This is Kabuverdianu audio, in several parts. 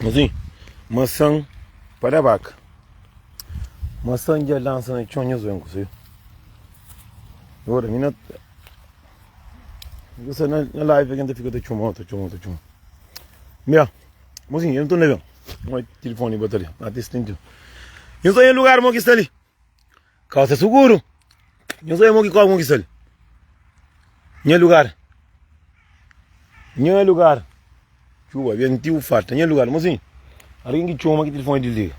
Mozinho, maçã pa da baka. Maçã dja lança na txon nhas ben ku se. Agora mi na Você na, na live quem ta fica ta txoma, ta txoma, ta txoma. Mira, mozinho, eu não tô na ben. Não é telefone bateria. Ah, tem 71. Eu tô em lugar mo que está ali. Kau sta suguru. Nhos odja mo ki koba mo ki sta li. Nha lugar. Nha lugar. Txuba bentiu farta. Nha lugar. Mozinho, algen ki txoma ki tilifoni disliga.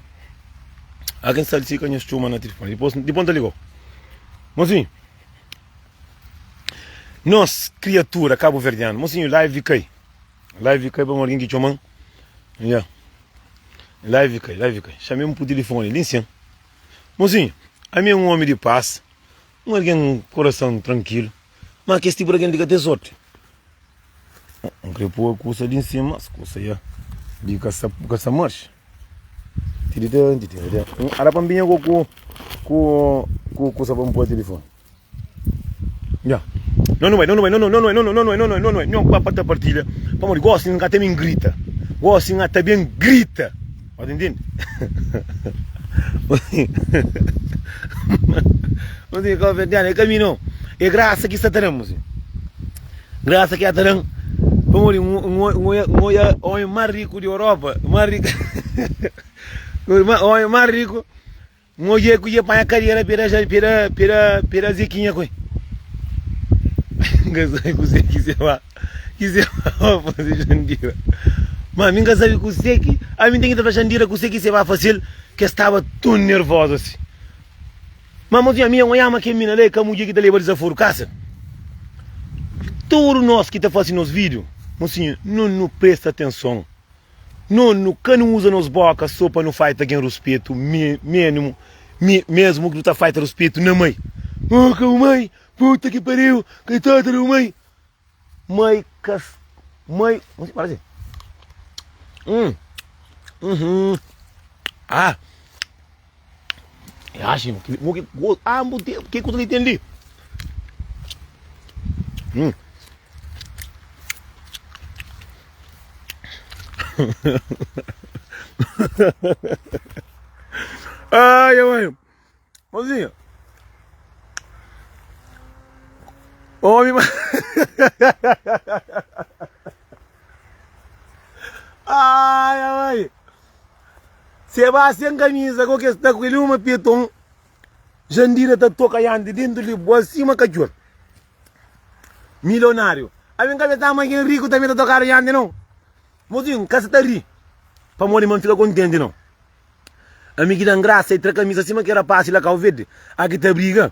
Algen sta li si ka nhos txoma na tilifoni. Dipos, dipos N ta ligau. Mozinho, nos kriatura kabuverdianu. Mozinho, live kai. Live kai pamodi algen ki txoman. Ya. Live kai, live kai. Xame-m pu tilifoni li nsin. Mozinhu, ami é un ómi di pas, un algen korason trankilu, má kes tipu di algen li ka ten sórti. N krê poi kusa li nsima, mas kusa ya li ka sta ka sta marxa. Ara pa N binha ku ku ku kusa pa N poi tilifoni. Nha. No nu bai, no nu bai, no no no no no no no no no no no pa pa ta partilha. Pamodi gosi N ka ta ben grita. Gosi N ta ben grita. Ba ta intende? Mozinho, Cabo Verdeano, é caminho não. É graça que está ta dan, mozinho. Graça que ta dan. Pamodi um um um um homem mais rico de Europa, mais rico. Homem mais rico. N odja ku dja panha kadera pe da pe da pe da pe da zekinha ku el. N ka sabe kuzê ki se ba ki se ba faze Jandira. Ma mi N ka sabe kuzê ki ami N ten ki ta fla Jandira kuzê ki se ba faze-l ki el staba ton nervoza si. Ma mozinhu ami N odja ma kel mina la é ka mudjer ki ta leba dizaforu kasa. Tudu nos ki ta fase nos vídiu, mozinhu, nu nu presta atenson. No nu ka nu uza nos boka so pa nu faita gen ruspetu menimu mi mesmu ki nu ta faita ruspetu na mai oh ka bu mai puta ki pariu ka tata di bu mai mai ka mai para si hum uhum ah achi mo ki ah ki kusa ki ten li hum. Ai, mãe. Mozinho. Homem. Ai, mãe. Se ba sem camisa, com que está com ele uma piton. Jandira tá toca yante dentro de boa cima cachorro. Milionário. Ami N ka pensaba ma gen riku tanbe ta tokadu dianti nau. Mozinhu, N ka sa ta ri pamodi ma N fika kontenti nau. Ami ki da-m grasa i tra kamisa sima kel rapasi la Kau Verdi a ki ta briga,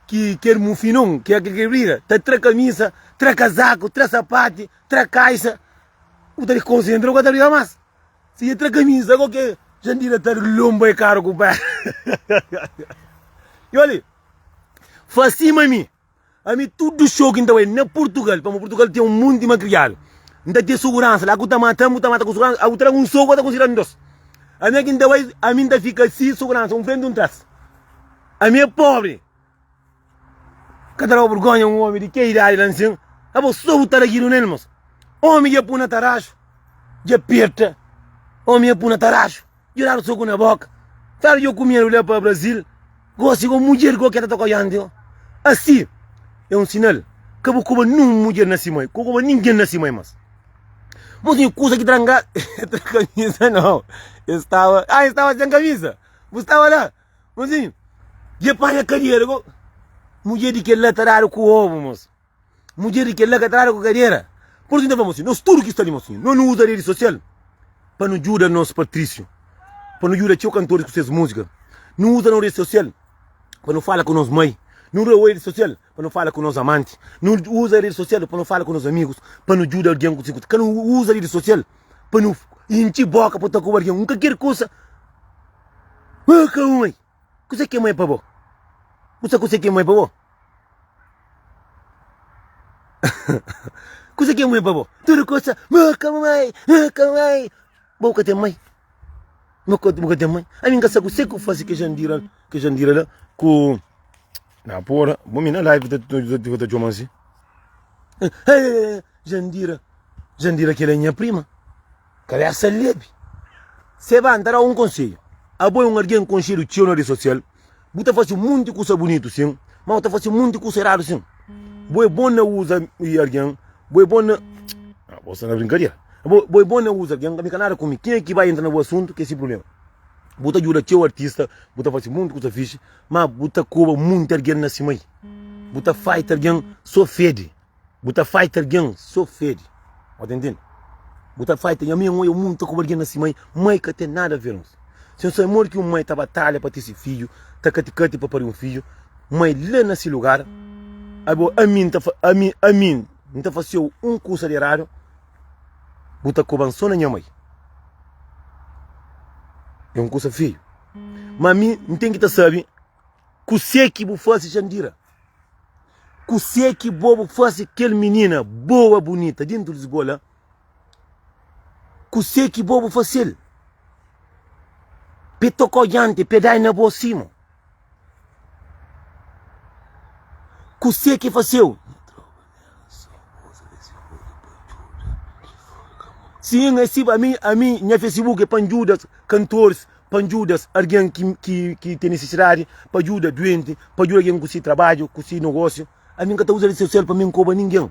ki kel mufinon ki a ki briga, ta tra kamisa, tra kazaku, tra sapati, tra kaisa. Bu ta dikonsentra, bu ka ta briga mas. Si e tra kamisa, go ke Jandira ta lonba e karu ku pé. I oli, fla sima mi. Ami tudu show ki N ta bai na Purtugal, pamodi Purtugal ten un monti makriadu, N ta ten suguransa la ku ta mata-m, bu ta mata ku suguransa, bu ta da-m un soku, bu ta konsigi da-m dos. Ami é ki N ta bai, ami N ta fika si suguransa, un frenti un tras. Ami é pobri. Ka ta da-u burgonha un omi di ke idadi la nsin, abo so bu ta da gidu nel mos. Omi dja pui na taraxu, dja perta, omi dja pui na taraxu. Djo dadu soku na boka. Fladu djo kumedu la pa Brazil. Gosi go mudjer go ke ta toka dianti go. Asi é un sinal ka bu koba nun mudjer na si mai, ka bu koba ningen na si mai mas. Mosinhu kusa ki tra nga tra kamisa nau. E staba, ah e staba sen kamisa. Bu staba la. Mosinhu dje panha kadera go. Mudjer di kel la ta dadu ku obu mos. Mudjer di kel-la ka ta dadu ku kadera. Pur isu, N ta fla mosinhu, nos tudu ki sta li, mosinhu, no nu uza redi sosial pa nu djuda nos Patrísiu, pa nu djuda txeu kantoris ku ses múzika. Nu uza nos redi sosial pa nu fala ku nos mai. Nu uza redi sosial pa nu fala ku nos amanti. Nu uza redi sosial pa nu fala ku nos amigus, pa nu djuda algen ku se kusa. Ka nu uza redi sosial pa nu intxi boka pa ta ku algen. Un kalker kusa, ka mai. Kuse ki mai pa bo? Bu sa kuse ki mai pa bo? Kuse ki mai pa bo? Tudu kusa, ma ka mai, ma ka mai. Bo ka ten mai. Bo ka, bo ka ten mai. Ami N ka sa kuse ku fasi ke Jandira, ke Jandira la ku na pora, bo mi na live ta ta ta txoma si. Jandira. Jandira kel é nha prima. Kabesa lebi. Seba, N ta da-u un konsedju. Abo é un algen konxedu txeu na redi sosial. Bu ta fase monti kusa bunitu sin, ma bu ta fase monti kusa eradu sin. Bo é bon na uza algen, bo é bon na. Ah, bo sta na brinkadera. Bo, bo é bon na uza algen, mi ka nada ku mi. Kenha ki bai entra na bu asuntu, ki é si prubléma. Bu ta djuda txeu artista, bu ta fase monti kusa fixi, ma bu ta koba monti algen na si mai. Bu ta faita algen so fedi. Bu ta faita algen so fedi. Bo ta intende? Bu ta faita nha mi oia mundu ta koba algen na si mai, mai ka ten nada a ver nos. Si un sabe modi ki un mai ta batalha pa ten si fidju, ta kati-kati pa pari un fidju, mai la na si lugar, abo ami N ta ami ami N ta faseu un kusa di eradu, bu ta koban so na nha mai. É un kusa feiu. Ma ami N ten ki ta sabe kusé ki bu fase Jandira. Kusé ki bo bu fase kel minina boa bunita dentu Lisboa la? Kusé ki bo bu fasel? Pe tokau dianti, pe dai na bo sima. Kusé ki faseu? Sim, é si, ami, ami, nha Facebook é pa njuda kantoris, pa njuda algen ki, ki, ki ten nisisidadi, pa djuda duenti, pa djuda algen ku si trabadju, ku si nogósiu. Ami N ka ta uza redi sosial pa mi N koba ningen.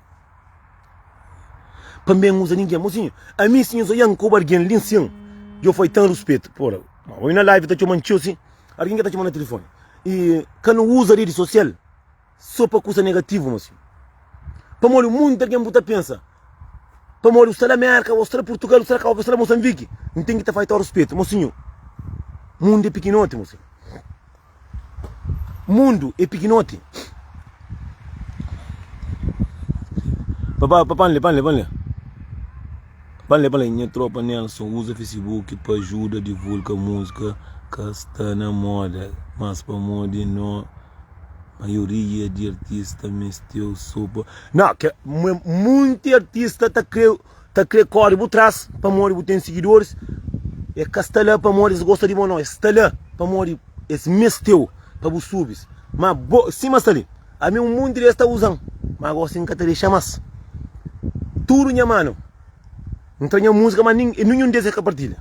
Pa mi N uza ningen. Mosinhu, ami si nhos oia N koba algen li nsin, djo fai tan ruspetu. Pora, oi na live ta txoman txeu si, algen ka ta txoman na tilifoni. I ka nu uza redi sosial. So pa kusa negativu mosi. Pamodi munti algen bu ta pensa pamodi bu sta la Merka bu sta la Purtugal bu sta la Cabo bu sta la Moçambique N ten ki ta faita ruspetu mosinhu mundu é pikinoti mosinhu mundu é pikinoti pa pa pa-m lé pa-m lé pa-m lé pa-m lé pa-m lé nha tropa Nelson uza Facebook pa ajuda divulga múzika ka sta na moda mas pamodi no Maioria di artista mesteu so pa. Não, ke munti artista ta kre ta kre kore bu tras pamodi bu ten sigidoris. E ka sta la pamodi es gosta di bo não, es sta la pamodi es mesteu pa bu subis. Ma bo sima sta li, ami un munti di es ta uzan, ma gosi N ka ta dexa mas. Tudu nha manu. N tra nha múzika ma nin ninhun des es ka partilha.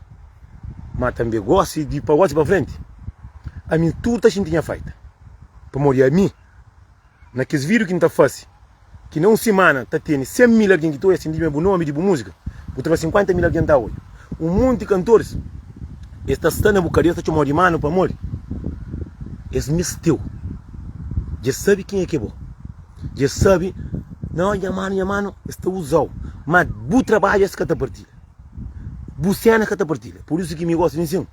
Ma tanbe gosi di pa gosi pa frenti ami tudu ta xinti nha faita. Pamodi ami na kes vídiu ki N ta fase ki na un simana ta tene 100 mil algen ki ta oja sin dime bu nomi di bu múzika bu ta fla 50 mil algen ta oja. Un monti kantoris es ta sta na bu kabesa ta txomau di manu pamodi es mesteu. Dja es sabe kenha ki é bo. Dja es sabe, não, nha mano, nha mano, es ta uza-u, ma bu trabadju es ka ta partilha, bu sena ka ta partilha. Pur isu ki mi gosta di nsin,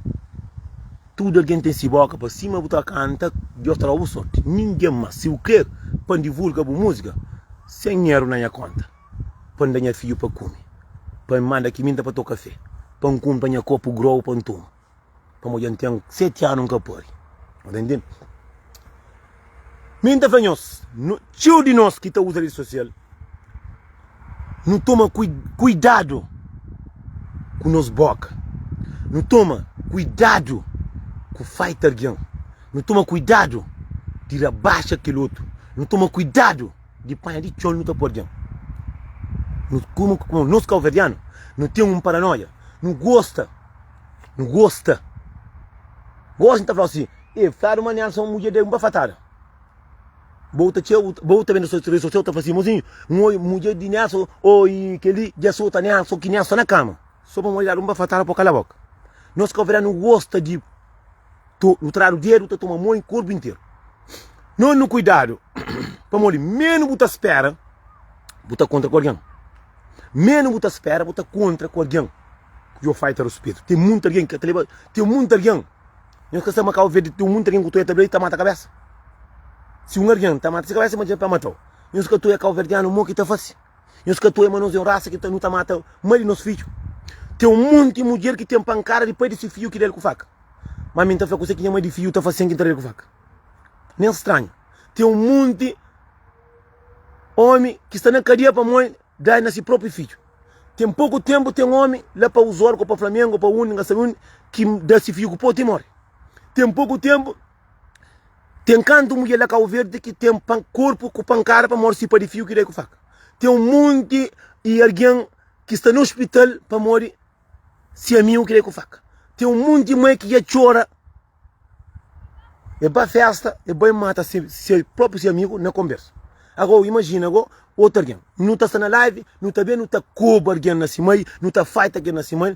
tudu algen ten si boka pa sima bu ta kanta, Deus ta da-u bu sorti. Ningen mas, si bu kre pa N divulga bu múzika, sen dinheru na nha konta, pa N da nha fidju pa kume, pa N manda kiminta pa toka fe, pa N kunpra nha kopu grou pa N toma. Pamodi dja N ten 7 anu N ka pari. Bu ta intende? Mi N ta fla nhos, txeu di nos ki ta uza redi sosial, nu toma kuidadu ku nos boka, nu toma kuidadu ku faita algen, nu toma kuidadu di rabaxa kel otu, nu toma kuidadu di panha di txon nu ta poi algen. Nu, kuma nos kauverdianu, nu ten un paranoia, nu gosta. Nu gosta. Gosi N ta fla-u si, e fladu ma Nelson mudjer debe un bafatada. Bo ta txeu, bo ta ben na rede sosial ta fla si, mozinhu, N oi mudjer di Nelson, oi kel-li dja sota Nelson, ki Nelson sta na kama. So pamodi dadu un bafatada pa kala boka. Nos kabuverdianu nu gosta di to, nu tradu dedu ta toma moi korpu interu. Nos nu kuidadu, pamodi menu bu ta spera, bu ta kontra ku algen. Menu bu ta spera, bu ta kontra ku algen. Djo faita ruspetu. Ten munti algen ki ka ta leba, ten munti algen. Nhos ka sabe ma Cabo Verde ten munti algen ku toia ta bla i ta mata kabesa. Si un algen ta mata si kabesa, imajina pa matau. Nhos ka toia kauverdianu mo ki ta fasi. Nhos ka toia ma nos é un rasa ki ta nu ta mata mai di nos fidju. Ten un munti mudjer ki ten pankada di pai di si fidju ki da-l ku faka. Ma mi N ta fla kuse ki nha mai di fidju ta fase sen ki N ta da-l ku faka. Nen stranhu. Ten un munti omi ki sta na kadia pamodi da na si propi fidju. Ten poku tenpu ten omi la pa Uzorgu o pa Flamengu o pa undi N ka sabe undi ki da si fidju ku po ti more. Ten poku tenpu ten kantu mudjer la Kabu Verdi ki ten korpu ku pankada pamodi si pa di fidju ki da ku faka. Ten un monti i algen. ki sta na ospital pamodi si amigu ki da ku faka. Ten un monti mai ki dja txora, e ba festa, e bai mata se, se própriu se amigu na konbersu. Agora imajina go otu algen, nu ta sta na live, nu ta ben nu ta koba algen na si mai, nu ta faita algen na si mai,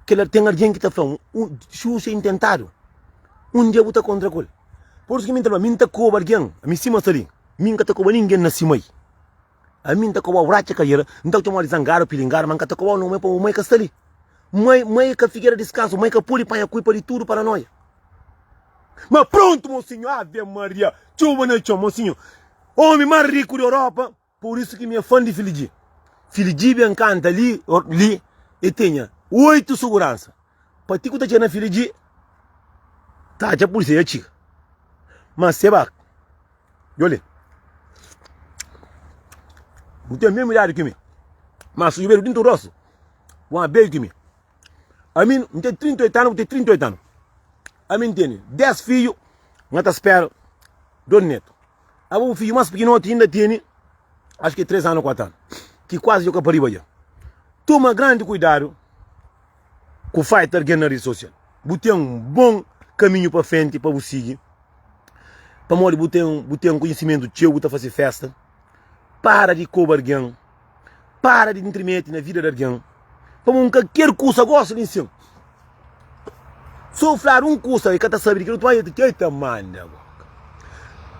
kel ten algen ki ta fla, un, xuxa intentadu, un dia bu ta kontra ku el. Por isu ki mi ta fla, mi N ta koba algen, ami sima sta li, mi N ka ta koba ningen na si mai. Ami N ta kobau ratxa kadiera, N ta txomau di zangadu, pilingadu, ma N ka ta kobau nau pamodi mai ka sta li. Mai, mai é ka figera diskansu, mai ka pode panha kulpa di tudu paranoia. Ma prontu, mosinhu, ave Maria, txuba na txon, mosinhu, omi más riku di Europa, pur isu ki mi é fan di Filidji. Filidji ben kanta li, li, e tenha oitu suguransa. Pa ti ku ta txega na Filidji, ta atxa pulisia dja txiga. Ma seba. Djoli. Bu ten mesmu idadi ki mi. Ma si jubedu dintu rostu, bu ma beju ki mi. Ami, N ten 38 anu, bu ten 38 anu. Ami N tene 10 fidju, N ta spera 2 netu. Abo bu fidju mas pikinoti inda tene, acho ki 3 anu, 4 anu, ki kuazi dja ka pariba dja. Toma grandi kuidadu ku faita algen na redi sosial. Bu ten un bon kaminhu pa frenti pa bu sigi. Pamodi bu ten bu ten konhisimentu txeu, bu ta fase festa. Para di koba algen, para di ntrimete na vida di algen. Pamodi un kalker kusa gosi li nsin, so fladu un kusa e ka ta sabe di kel otu, ma e ta e ta manda boka.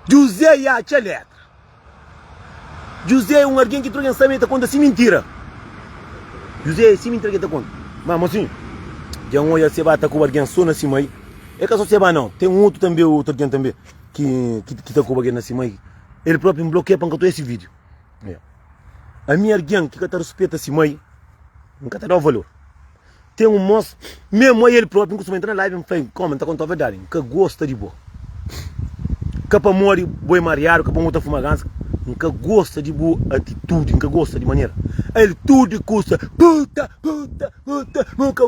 Djuzé i atxa letra. Djuzé é un algen ki tudu algen sabe ma el ta konta si mintira. Djuzé é si mintira ki el ta konta. Ma mosinhu, dja N odja Seba ta koba algen so na si mai. É ka so Seba nau, ten otu tanbe, otu algen tanbe ki ki ta koba algen na si mai. El propi N blokia pa N ka ta odja si video. Ami algen ki ka ta ruspeta si mai, N ka ta dau valor. Ten un mos, mesmu a el propi, N kustuma entra na live N fla, koma, N ta kontau verdadi, N ka gosta di bo. Ka pamodi bo é mariadu, ka pamodi bu ta fuma ganza, N ka gosta di bu atitudi, N ka gosta di manera. El tudu kusa, puta, puta, puta, N ka.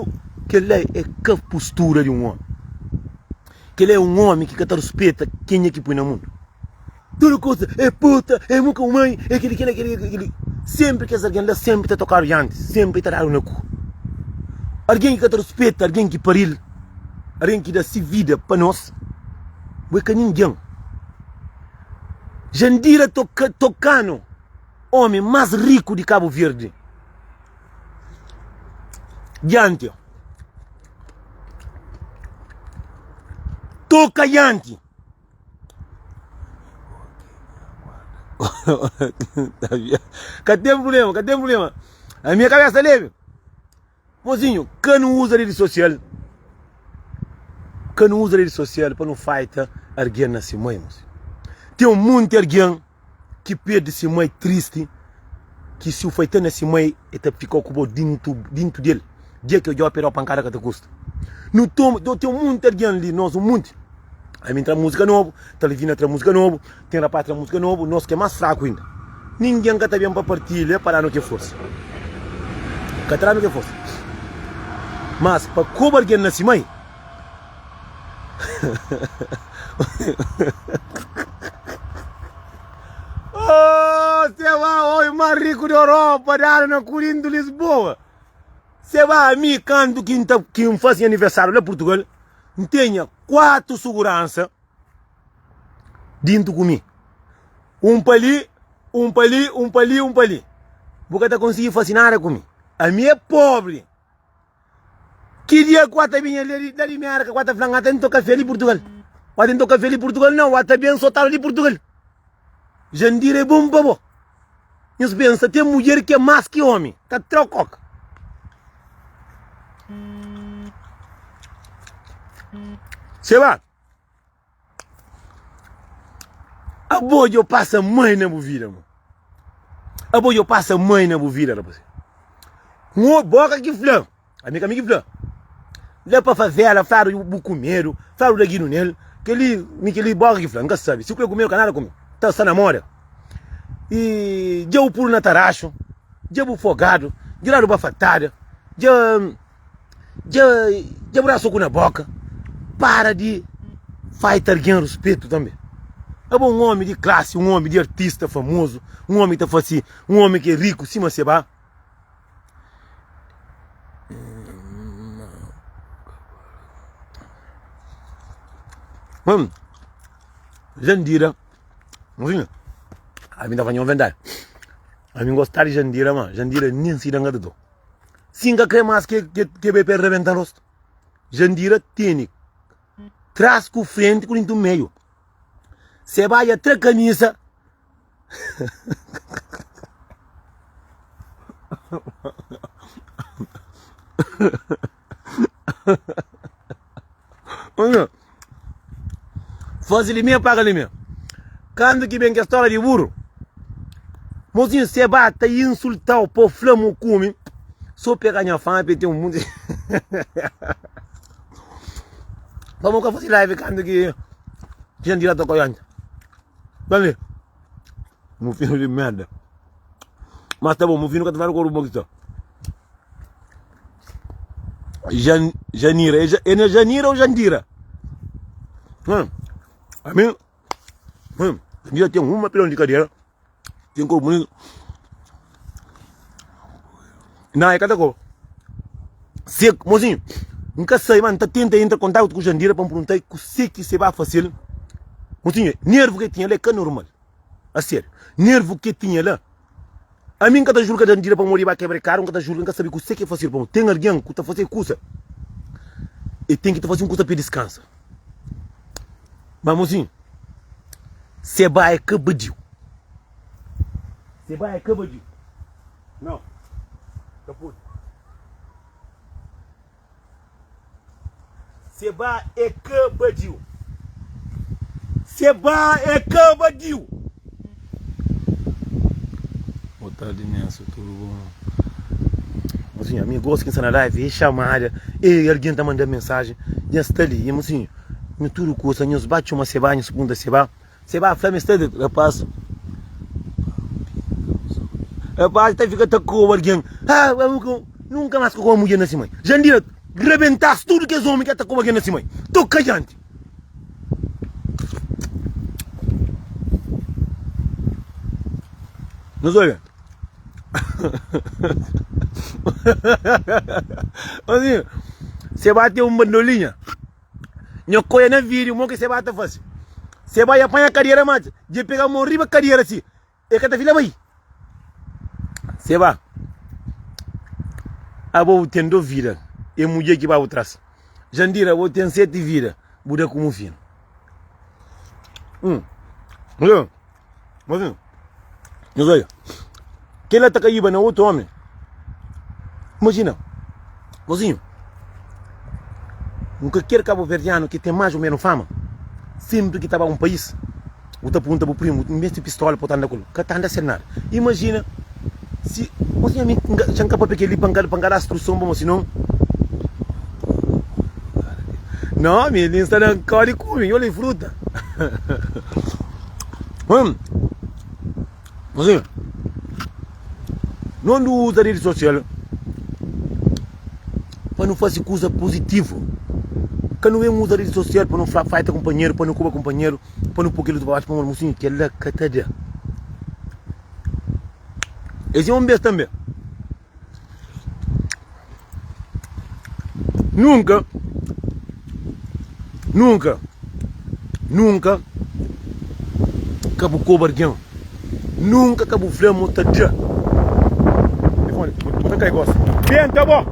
Kel-la é ka postura di un omi. Kel-la é un omi ki ka ta ruspeta kenha ki pui na mundu. Tudu kusa é puta, é muka bu mãe, é kili, kila, kili, kili. Sempri kes algen la sempri ta tokadu dianti, sempri ta dadu na ku. Algen ki ka ta ruspeta algen ki paril, algen ki da si vida pa nos, bo é ka ningen. Jandira toka, tokanu omi mas riku di Kabu Verdi dianti. Toka dianti. Ka ten problema, ka ten problema. A minha cabeça leve. Mozinho, ka nu usa rede social. Ka nu usa rede social pa nu faita alguém na si mãe, mozinho. Tem um monte alguém ki perde si mãe triste, ki si u faita na si mãe, e ta fica ku bo dintu, dintu del. Dia ki odjau perdau pankada ka ta kusta. Nu toma, tem um monte alguém li, nós um monte. Ami tra música novo, Talvina tra música novo, tem rapaz tra música novo, nós que é mais fraco ainda. Ninguém ka ta bem pa partilha pa danu ke força. Ka ta danu ke força. Mas pa koba alguém na si mãe. Oh, Seba, oi, mais rico da Europa, dadu na Corinto, Lisboa. Seba, ami kantu ki N ta ki N fasi nha aniversáriu la Purtugal, N tenha 4 suguransa dintu ku mi. Un pa li, un pa li, un pa li, un pa li. Bu ka ta konsigi fasi nada ku mi. Ami é pobri. Ki dia ku ta binha la di, la di Merka, ku ta fla, N ta toka fé li Purtugal. Ku ta toka fé li Purtugal, nau, ku ta ben sotadu li Purtugal. Jandira é bon pa bo. Nhos pensa ten mudjer ki é más ki omi, ta trau koka. Seba, abo djo pasa mai na bu vida, mo. Abo djo pasa mai na bu vida, rapaz. Un boka ki fla. Ami ka mi ki fla. La pa favela fladu bu kumedu, fladu da ginu nel. Keli mi keli boka ki fla, nka sabi. Si kre kumedu ka nada kume. Ta sta na moda. E dja bu pudu na taraxu, dja bu fogadu, dja dadu bafatada, dja dja dja bu da soku na boka. Para di faita algen ruspetu tanbe. Abo un omi di klasi, un omi di artista famozu, un omi ki ta fasi, un omi ki é riku sima seba. Hum. Jandira. Mozinho. Ami ta fala nho verdade. Ami gosta di Jandira, ma Jandira nem si danga tudo. Si nka kre mas ke ke ke be pe rebenta rosto. Jandira tene tras ku frente ku dintu meio. Se ba ya tra camisa. Faze li mê, paga li mê. Kandu ki ben kes stória di buru, mozinhu se ba ta insulta-u pa-u fla ma u kume, so pega nha fama pa e ten un munti. Pamodi ka faze live kandu ki Jandira toka oianta. Bale, mufinu di merda. Mas ta bon, mufinu ka ta fala ku oru ki sta. Jan, Janira, é, é na Janira ou Jandira? Hum, a mim, hum, Jandira tem uma pilão de cadeira, tem corpo bonito. Não, é cada cor. Se, mozinho, nunca sei, mas tá tenta entrar em contato com Jandira para me perguntar o que que se vai fazer. Mozinho, nervo que tinha lá é que é normal. A sério, nervo que tinha lá. Ami N ka ta julga Dandira pamodi e ba kebra e karu, N ka ta julga, N ka sabe kuse ki e fase-l pamodi ten algen ku ta fase kusa, e ten ki ta fase un kusa pa e diskansa. Ma mosinhu, se ba e ka badiu, se ba e ka badiu, nau, ka pode. Seba é ka badiu. Seba é ka badiu. Boa tarde, Nelson. Tudo bom? Mozinho, ami gosto que está na live, é chamada, e alguém tá mandando mensagem, e está ali, e mozinho, nho tudo custa, nho bate uma seba, nho pergunta seba, seba fla me está de rapaz, rapaz tá fica tá com alguém, ah, nunca mais com uma mulher na si mãe, Jandira, rebentasse tudo que os homens que tá com alguém na si mãe, toca adiante. Nos olha. Assim, você bate um bandolinha. Nho koia na vídeo mo ki seba ta fase. Seba ya panha cadeira mas dje pega mo riba cadeira si e ka ta fila bai. Seba abo bu ten do vida e mudjer ki ba bu tras. Jandira abo ten sete vida bu da ku mufinu. Hum. Mas, nhos odja, kel-la ta kaíba na otu ómi. Imajina, mozinhu, un kalker kabuverdianu ki ten más ô ménus fama, sénpri ki ta ba un país, bu ta pergunta bu primu, bu meste pistola pa bu ta anda ku el? Ka ta anda sen nada. Imajina si, mozinhu, ami dja N ka papia kel-li pa N ka da struson pamodi sinon. Não, mi li sta na kau di kume, nho li fruta. Hum. Assim, não usa rede social para não fazer coisa positiva. Que não é usa rede social para não faita companheiro, para não cuba companheiro, para não pôr aquele outro para baixo, para não mocinho, que ela que tá de. Esse é um beijo também. Nunka, nunka, nunka ka bu koba algen. Nunka ka bu fla ma bu ta da. Bu ta kai gosi. Bentu abo,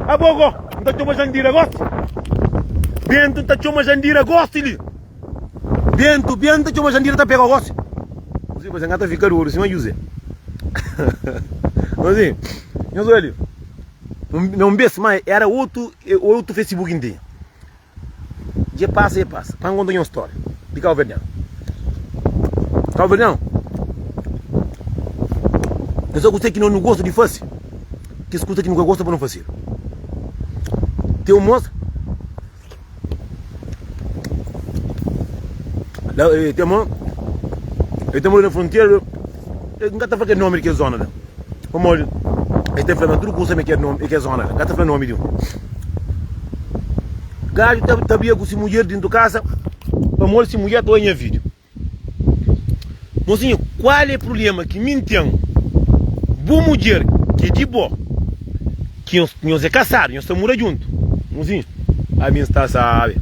abo go, N ta txoma Jandira gosi. Bentu N ta txoma Jandira gosi li. Bentu, bentu ta txoma Jandira ta pega gosi. Você você ngata fica duro sima José. Assim, nhos olha, um, um bes, mas era outro, outro Facebook que tinha. Dje passa, dje passa. Para contar uma história de Cabo Verdeano. Cabo Verdeano. Eu só gostei que não, não gosto de fazer. Que escuta que nunca gosta para não fazer. Tem um moço La, eh, tem uma, ele tem na fronteira, ele nunca tá falando nome de que zona lá. Como ele, ele tem falando tudo coisa que é nome, que é zona lá. Nunca tá falando nome de um. Gajo tá, tá bia com si mulher dentro de casa, para morrer si mulher tô em vídeo. Mozinho, qual é problema que mim tem? Bu mulher que é de bo, que nós, nós é casado, nós estamos mora junto. Mozinho, a mim está sabe.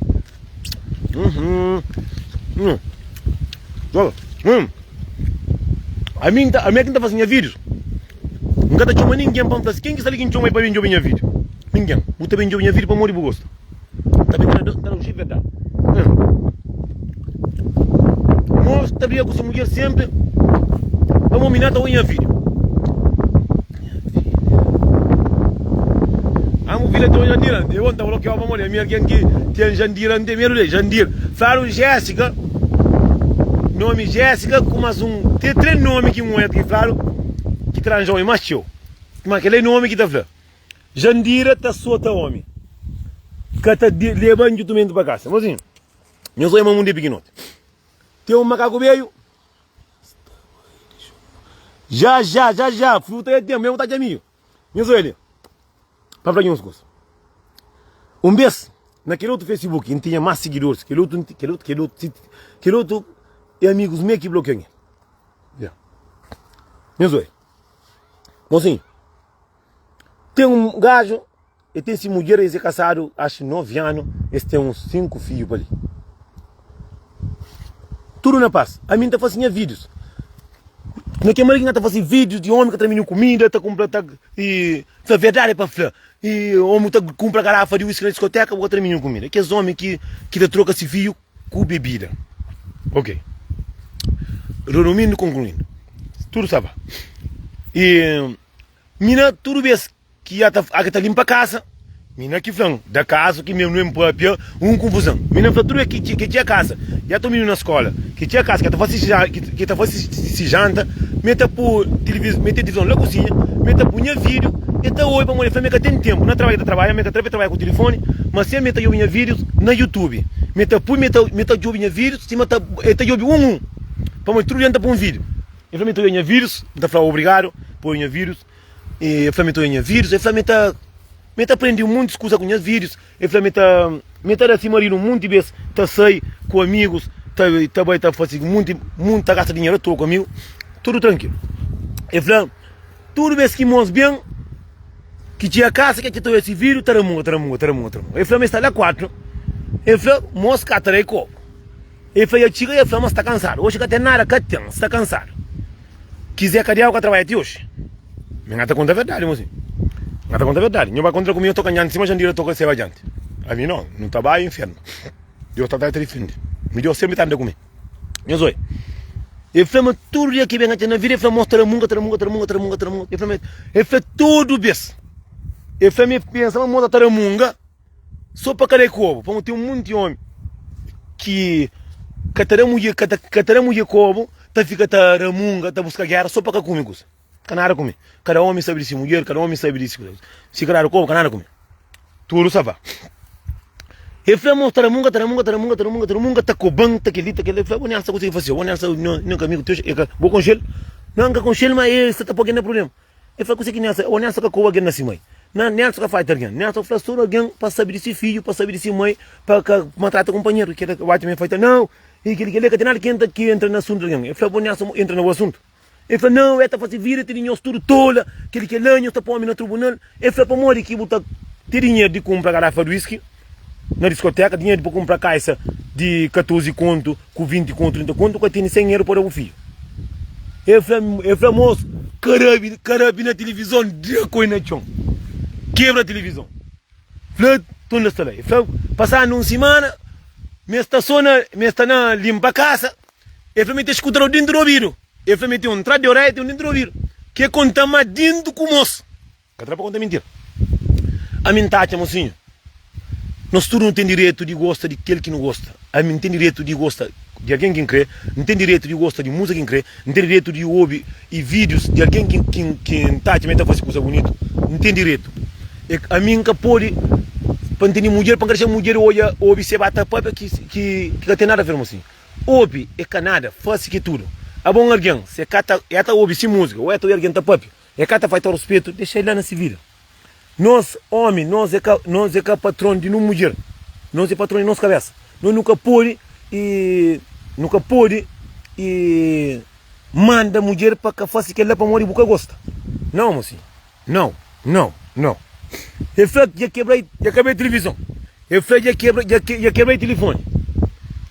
Ami N ta, ami é ki N ta fase nha vídius. N ka ta txoma ningen pa N fla si ken ki sta li ki N txoma el pa ben djobe nha vídiu. Ningen. Bu ta ben djobe nha vídiu pamodi bu gosta. N ta ben ta da-u xi verdadi. Mos ta briga ku se mudjer senpri pamodi mi na ta oi nha vídiu. Amo vida tem Jandira. Eu não bloqueou para morrer. Minha alguém que tem Jandira, não tem medo de Jandir. Falaram Jéssica, nome Jéssica, com mais um. Tem três nomes que um é que falaram que tranjou e mais teu. Mas aquele nome que tá falando. Jandira tá solta homem. Que tá levando juntamente para casa. Mas assim, eu sou irmão de pequenote. Tem um macaco velho. Já, já, já, já. Fruta é tempo, mesmo tá de amigo. Nhos oia li, pa fla nhos kusa. Un bes, na kel otu Facebook, N tinha más sigidoris. Kel otu, kel otu, kel otu, kel otu é amigus mê ki blokia-m. Ya. Nhos oia. Mosinhu, ten un gaju El ten si mudjer, es é kasadu axu 9 anu, es ten uns 5 fidju pa li. Tudu na pas. Ami N ta fasi nha vídius. Na kel manera ki N ta fasi vídius di omi ka ta da mininu kumida, ta kunpra ta i fla verdadi pa fla. I omi ta kunpra garafa di whisky na diskoteka, bu ka ta da mininu kumida. Kes omi ki ki ta troka si fidju ku bebida. Ok. Resumindu, konkluindu. Tudu sta ba. I mina tudu bes Ki a ta a ki ta limpa kasa Mi na ki fla-m da kazu ki mesmu N papia un kunfuzan Mi na fla tudu ki ki txia kasa Ya ta mininu na skola Ki txia kasa ki ta fasi ki ta fasi si janta Mi ta pu tiliviz mi ten tilivizon la kusinha Mi ta pu nha vidiu E ta obi pamodi el fla mi ka ten tenpu na trabadja ta trabadja mi ka ta trabadja ku tilifoni Ma si mi ta djobi nha vidius na youtube Mi ta pui mi ta mi ta djobi nha vidius sima ta e ta djobi un un Pamodi tudu dia N ta pui un vidiu El fla mi ta obi nha vidius N ta fla obrigadu pa obi nha vidius. El fla mi ta oia nha vídius, el fla mi ta mi ta prende muntis kuza ku nhas vídius, el fla mi ta mi ta da si maridu munti bes ta sai ku amigus ta ta bai ta fasi munti munti ta gasta dinheru atoa ku amigu tudu trankilu. El fla tudu bes ki mos ben ki txiga kasa ke ta oia si vídiu ta ramunga ta ramunga ta ramunga ta ramunga. El fla mi sta la kuatu el fla mos ka ta da e kopu. El fla ya txiga el fla ma sta kansadu oxi ka ten nada ka ten sta kansadu. Ki Zé Kadiau ka trabadja ti oxi. Mi N ka ta konta verdadi, mosinhu. N ka ta konta verdadi. Nho bai kontra ku mi, nho toka nhanti sima Jandira toka seba djanti. Ami no, nu ta bai infernu. Deus ta ta difindi. Mi Deus senpri ta anda ku mi. Nhos oi. El fla ma tudu dia ki ben atxa na vida, el fla mos taramunga, taramunga, taramunga, taramunga, taramunga. El fla ma, el fla tudu bes. El fla mi pensa ma mos ta taramunga. So pa ka da kobu, pamodi ten munti omi ki ka ta da mudjer, ka ta ka ta da mudjer kobu, ta fika ta ramunga, ta buska gera so pa ka kume kusa. Ka nada kume. Kada omi sabi di si mudjer, kada omi sabi di si kusa. Si ka dadu kobu, ka nada kume. Tudu sa va. El fla mos ta ramunga, ta ramunga, ta ramunga, ta ramunga, ta ramunga, ta koban, ta keli, ta keli. El fla, bo Nelsa, kusa ki fasiu? Bo Nelsa, nho, nho ka amigu teu, e ka, bo konxel? Não, N ka konxel, ma el sta ta poi algen na problema. El fla, Kuzê ki Nelson? Ô, Nelson ka koba algen na si mai. Na, Nelson ka faita algen. Nelson fla sô algen pa sabe di si fidju, pa sabe di si mai, pa ka maltrata kunpanheru. Kel otu mi faita, Nau, i kel kel-li ka ten nada ki entra ki entra na asuntu di algen. El fla, Bo Nelson, entra na bu asuntu. El fla, Nau, el ta fase vida ti di nhos tudu tola, kel kel-la, nhos ta pô-mi na trubunal. El fla, Pamodi ki bu ta ten dinheru di kunpra garafa di whisky na diskoteka, dinheru di pa kunpra kaisa di 14 kontu ku 20 kontu, 30 kontu, ka tene 100 eru pa da bu fidju? El fla, el fla mos, karabi, karabi na tilivizon, da koi na txon, kebra tilivizon. Fla, tunda sta la. El fla, pasando un simana, mi sta so na, mi sta na limpa kasa, el fla, mi ta eskuta dintu di obidu. El fla, mi ten un tras di oreja, ten un dintu di obidu, ke konta ma dintu ku mos. Ka ta da pa konta mintira. Ami N ta atxa, mosinhu, nos tudu nu ten direitu di gosta di kel ki nu gosta. Ami N ten direitu di gosta di algen ki N kre, N ten direitu di gosta di múzika ki N kre, N ten direitu di obi i vídius di algen ki ki N ta atxa ma el ta fase kuza bunitu. N ten direitu. E ami N ka pode, pa N tene mudjer, pa N ka dexa mudjer odja, obi se ba ta papia ki ki ka ten nada aver, mosinhu. Obi e ka nada, fase ki é tudu. Abo un algen, se ka ta, el ta obi si múzika o el ta obi algen ta papia, E ka ta falta ruspetu, dexa el la na si vida. Nos omi, nos é ka, nos é ka patron di nun mudjer. Nos é patron di nos kabesa. Nos nu ka pode i, nu ka pode i manda mudjer pa ka fase kel-la pamodi bu ka gosta. Nau, mosinhu. Nau, nau, nau. El fla dja kebra, dja kebra tilivizon. El fla dja kebra, dja kebra tilifoni.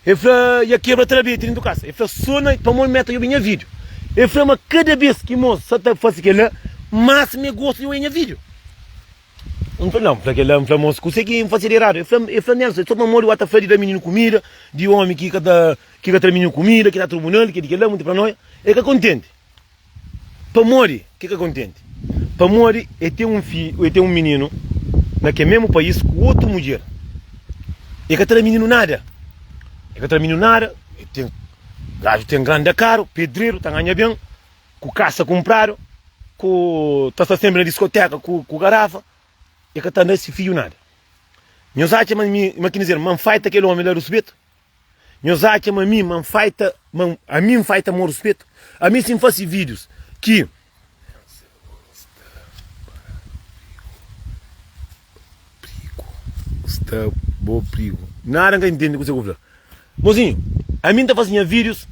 El fla, Ia kebra trabeti dentu kasa. El fla, So na pamodi mi ta obi nha video. El fla ma kada bes ki mos sa ta fasi kela, mas mi gosta di obi nha video. N fla, Nau, N fla kela, N fla mos, kuse ki N fasi di eradu? El fla, el fla Nelson, so pamodi wa ta fla di da mininu kumida, di omi ki ka ta ki ka tra mininu kumida, ki ta tribunal, ki di kela, munti paranoia. El ka kontenti. Pamodi ki ka kontenti? Pamodi e ten un fi, e ten un mininu na kel memu país ku otu mudjer. E ka ta da mininu nada. E ka ta da mininu nada, e ten gaju ten granda karu, pedreru, ta ganha ben, ku kasa kunpradu, ku ta sta senpri na diskoteka ku ku garafa, e ka ta da si fidju nada. Nhos atxa ma mi, ma ki dizer, ma N faita kel omi la ruspetu? Nhos atxa ma mi ma N faita ma ami N faita mo ruspetu? Ami si N fasi videos ki Sta bo prigu. Nada N ka intende kuse ku fla. Mozinho, ami N ta fasi nha videos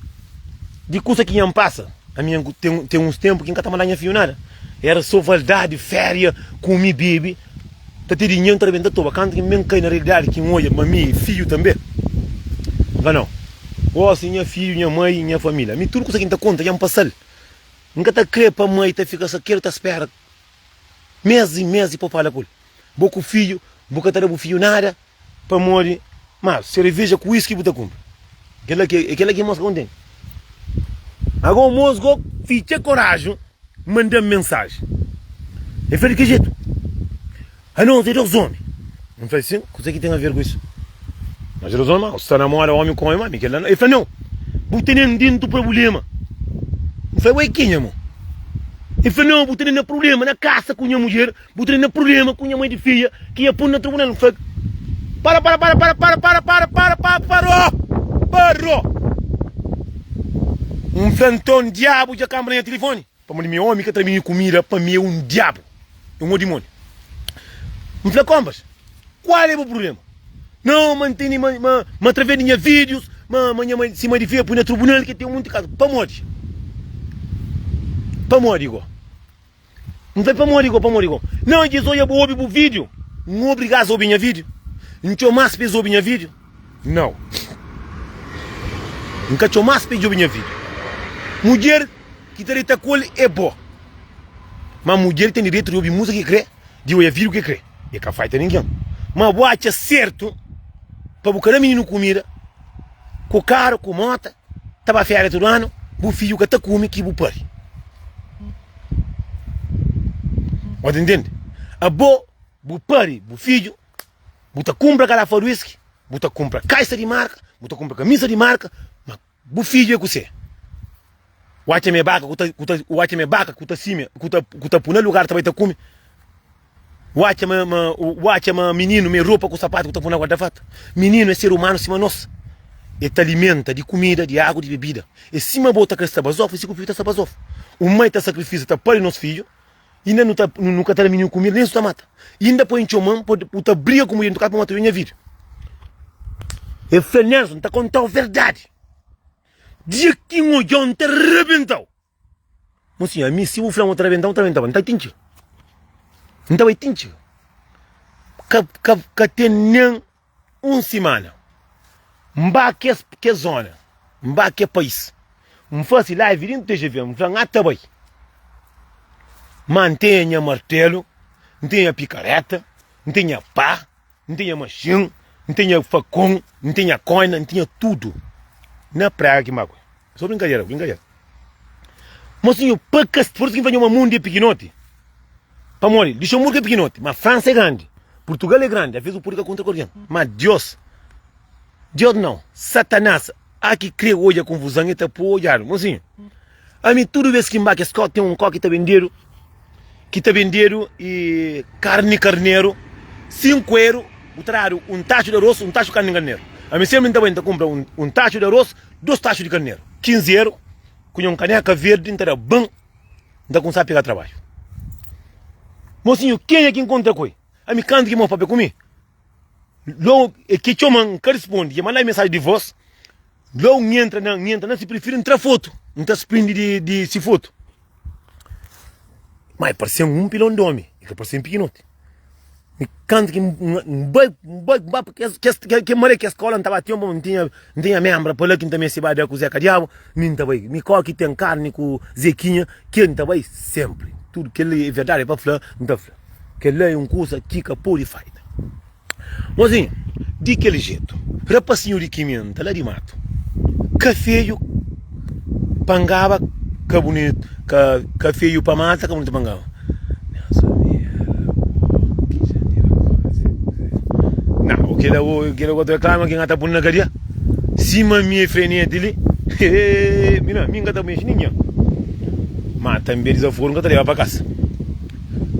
di kusa ki nha N pasa. Ami N ten ten uns tempu ki N ka ta manda nha fidju nada. Era so valdadi, feria, kumi, bebi. Ta ten dinheru N ta rebenta toba. Kantu ki N ben kai na realidadi ki N odja ma mi e fidju tanbe, N fla nau, gosi nha fidju, nha mai, nha familia. Mi tudu kusa ki N ta konta dja N pasa-l. N ka ta kre pa mai ta fika sakedu ta spera mes i mes i pa fala ku el. Bo ku fidju, bu ka ta da bu fidju nada pamodi ma sereveja ku wiski bu ta kunpra. Kela ki, kela ki mos ka kontenti. Ago mos go fitxa koraju manda-m mensaji. El fla di ki jetu? Anos é dos omi. N fla sin, kuzê ki ten a ver ku isu? Nos é dos omi, ma sta na moda omi ku omi, ma mi kel-la. El fla nau, bu tene-m dentu prubléma. N fla, ué kenha mo? El fla nau, bu tene na prubléma na kasa ku nha mudjer, bu tene na prubléma ku nha mai di fia ki ia pun na tribunal. N fla, para, para, para, para, para, para, para, para, para, paró, paró. N fla, nton diabu dja kanba na nha tilifoni. Pamodi mi omi ka tra mi kumida pa mi é un diabu, é un dimoniu. N fla konpas, kual é bu prublema? Nau, ma N tene ma ma ma atraves di nha videos, ma ma nha mai sima di fia pui na tribunal ke ten munti kazu. Pamodi? Pamodi go? N fla pamodi go, pamodi go? Nau, dja es odja bu obi bu video, N obrigas obi nha video? N txomas pa es obi nha video? Nau. N ka txomas pa e djobe nha vida. Mudjer ki ta deta ku el é bo. Ma mudjer ten direitu di obi múzika ki kre, di oia vídiu ki kre. E ka faita ningen. Ma bu atxa sertu pa bu ka da mininu kumida, ku karu, ku mota, ta ba féria tudu anu, bu fidju ka ta kume ki bu pari. Bo ta ntende? Abo bu pari bu fidju. Bu ta kunpra garafa di whisky, bu ta kunpra kaisa di marka, bu ta kunpra kamisa di marka, ma bu fidju é kuse? Bu atxa ma é baka ku ta, ku ta, bu atxa ma é baka ku ta simia, ku ta, ku ta pui na lugar ta bai ta kume? Bu atxa ma, ma, bu atxa ma mininu ma é ropa ku sapatu ku ta pui na guarda-fatu? Mininu é ser umanu sima nos. E ta alimenta di kumida, di agu, di bebida. É sima bo ta kre sta bazofu, é si ku fidju ta sta bazofu. Un mai ta sakrifisa, ta pari nos fidju. Inda nu ta nu ka ta da mininu kumida, nen su ta mata. Inda poi txoman pa bu ta briga ku mudjer na tu kasa pa mata nha vida. El fla Nelson, N ta kontau verdadi. Dia ki N odjau N ta rebentau. Mosinhu, ami si bu fla ma bu ta rebentau, N ta rebentau. N ta tintxi. N ta bai tintxi. Ka ka ka ten nen Un simana, N ba kes kes zona, N ba ke pais, N fase live dintu TGV, N fla N ata bai. Ma N tenha nha martelu, N tenha pikareta, N tenha pá, N tenha maxin, N tenha fakon, N tenha koina, N tinha tudu na prega ki N ba ku el. So brinkadera, brinkadera. Mosinhu, pa ka, por isu ki N fla nho ma mundu é pikinoti. Pamodi Luxemburgo é pikinoti, ma Fransa é grandi, Purtugal é grandi, aves bu pode ka kontra ku algen, ma Dios, Dios nau, Satanás, a ki kre odja konfuzan e ta pô odjadu. Mosinhu, ami tudu bes ki N ba kes kau, ten un kau ki ta bendedu, ki ta bendedu e karni karneru, 5 eru, bu ta dadu un taxu di aros, un taxu di karni karneru. Ami senpri N ta bai N ta kunpra un taxu di aros, dos taxu di karneru, 15 eru, ku nha un kaneka verdi N ta da ban. N ta kumsa pega trabadju. Mosinhu, kenha ki nkontra ku el? Ami kantu ki mo papia ku mi, logu e ke txoman, N ka rispondi. Dja manda mensaji di vos, logu N entra na, N entra na si prifil, N tra fotu, N ta sprindi di, di si fotu. Ma e parse-m un pilon di omi, e ka parse-m pikinoti. Mi kantu ki N bai, N bai, N bai pa kes, kes, ke maré kes skola N ta ba tenpu, N tinha, N tinha menbra pa la ki N ta meste ba da ku Zeka Diabu, mi N ta bai. Mi kau ki ten karni ku Zekinha, ke N ta bai senpri. Tudu kel li é verdadi, é pa fla, N ta fla. Kel la é un kusa ki ka pode faita. Mozinhu, di kel jetu, rapasinhu di kimenta la di matu, ka feiu pa ngaba, ka bunitu, ka, ka feiu pa mata, ka bunitu pa ngaba. Nau, kila o, kila ku ta reklama ki N ka ta pun na kadia, sima mi é freneti li, hee, mi na, mi N ka ta mexi ningen, ma tanbe dizaforu N ka ta leba pa kasa.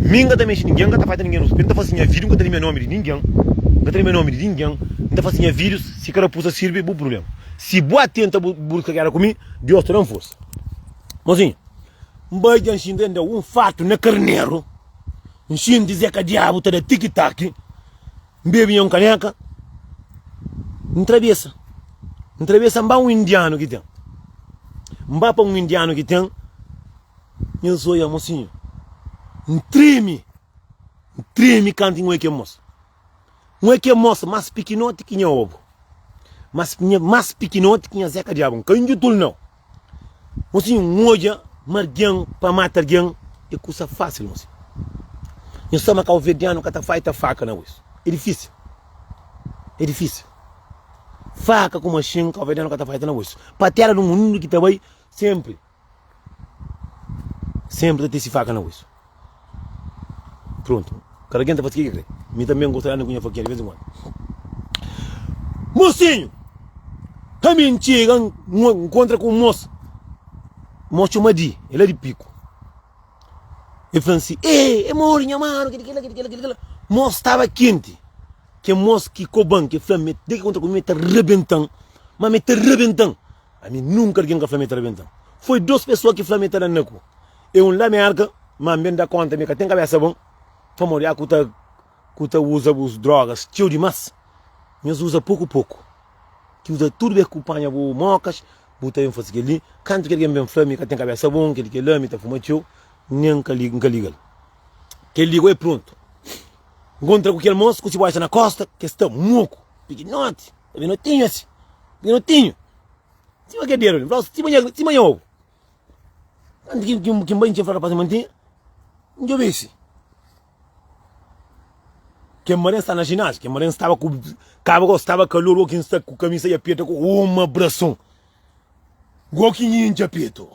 Mi N ka ta mexi ningen, N ka ta fata ningen ruspetu, N ta fasi nha vida, N ka ta limia nomi di ningen, N ka ta limia nomi di ningen, N ta fasi nha vida, si karapusa sirbi, bu prublema. Si bu atenta bu buska gera ku mi, Deus ta dan forsa. Mozinhu, N bai dja N xinti N da un fatu na karneru, N xinti Zeka Diabu ta da tiki-taki, N bebe nha un kaneka, N trabesa, N trabesa N ba un indianu ki ten, N ba pa un indianu ki ten, Nha zoia mosinhu N tremi N tremi kantu N oia kel mos N oia kel mos mas pikinoti ki nha obu Mas nha mas pikinoti ki nha zeka diabu N ka indjutul nau Mosinhu N odja ma argen pa mata argen é kusa fasil mosinhu Nha sta ma kauverdianu ka ta faita faka na oisu É difisil É difisil Faka ku maxin kauverdianu ka ta faita na oisu Pa tera di mundu ki ta bai senpri. Senpri ta tisi faka na wisu. Prontu. Kada ken ta fasi ke ki kre. Mi tanbe N gosta di anda ku nha fakinha di vez en kuandu. Mosinhu! Ami N txiga N nkontra ku un mos. Mos txoma Di, el é di Piku. El fla-m si, E, e mori nha manu, kili kila, kili kila, kili kila. Mos staba kenti. Kel mos ki koba-m, ki fla-m, de ki kontra ku mi, mi ta rebenta-m. Ma mi ta rebenta-m. Ami nunka algen ka fla ma e ta rabenta-m. Foi dos pesoa ki fla ma e ta da-m na ku. E un la Merka, ma N ben da konta ma e ka ten kabesa bon, pamodi a ku ta ku ta uza bus drogas txeu dimas. Nhos uza poku poku. Ki uza tudu bes ku panha bu mokas, bu ta ben fase kel-li. Kantu ki algen ben fla ma e ka ten kabesa bon, kel-li kel-la, ma e ta fuma txeu, nen N ka N ka liga-l. Kel-li go e prontu. N kontra ku kel mos ku si boxa na kosta, ke sta moku, pikinoti. Pinotinhu asi, pinotinhu. Sima ke dedu li, fla sima nha, sima nha obu. Anti ki ki ki mbai fla rapaz mantinha, N djobe si. Ke mare sta na ginásio, ke mare staba ku kaba go staba kalor, o ki sta ku kamisa ya peta ku uma brason. Go ki intxa petu.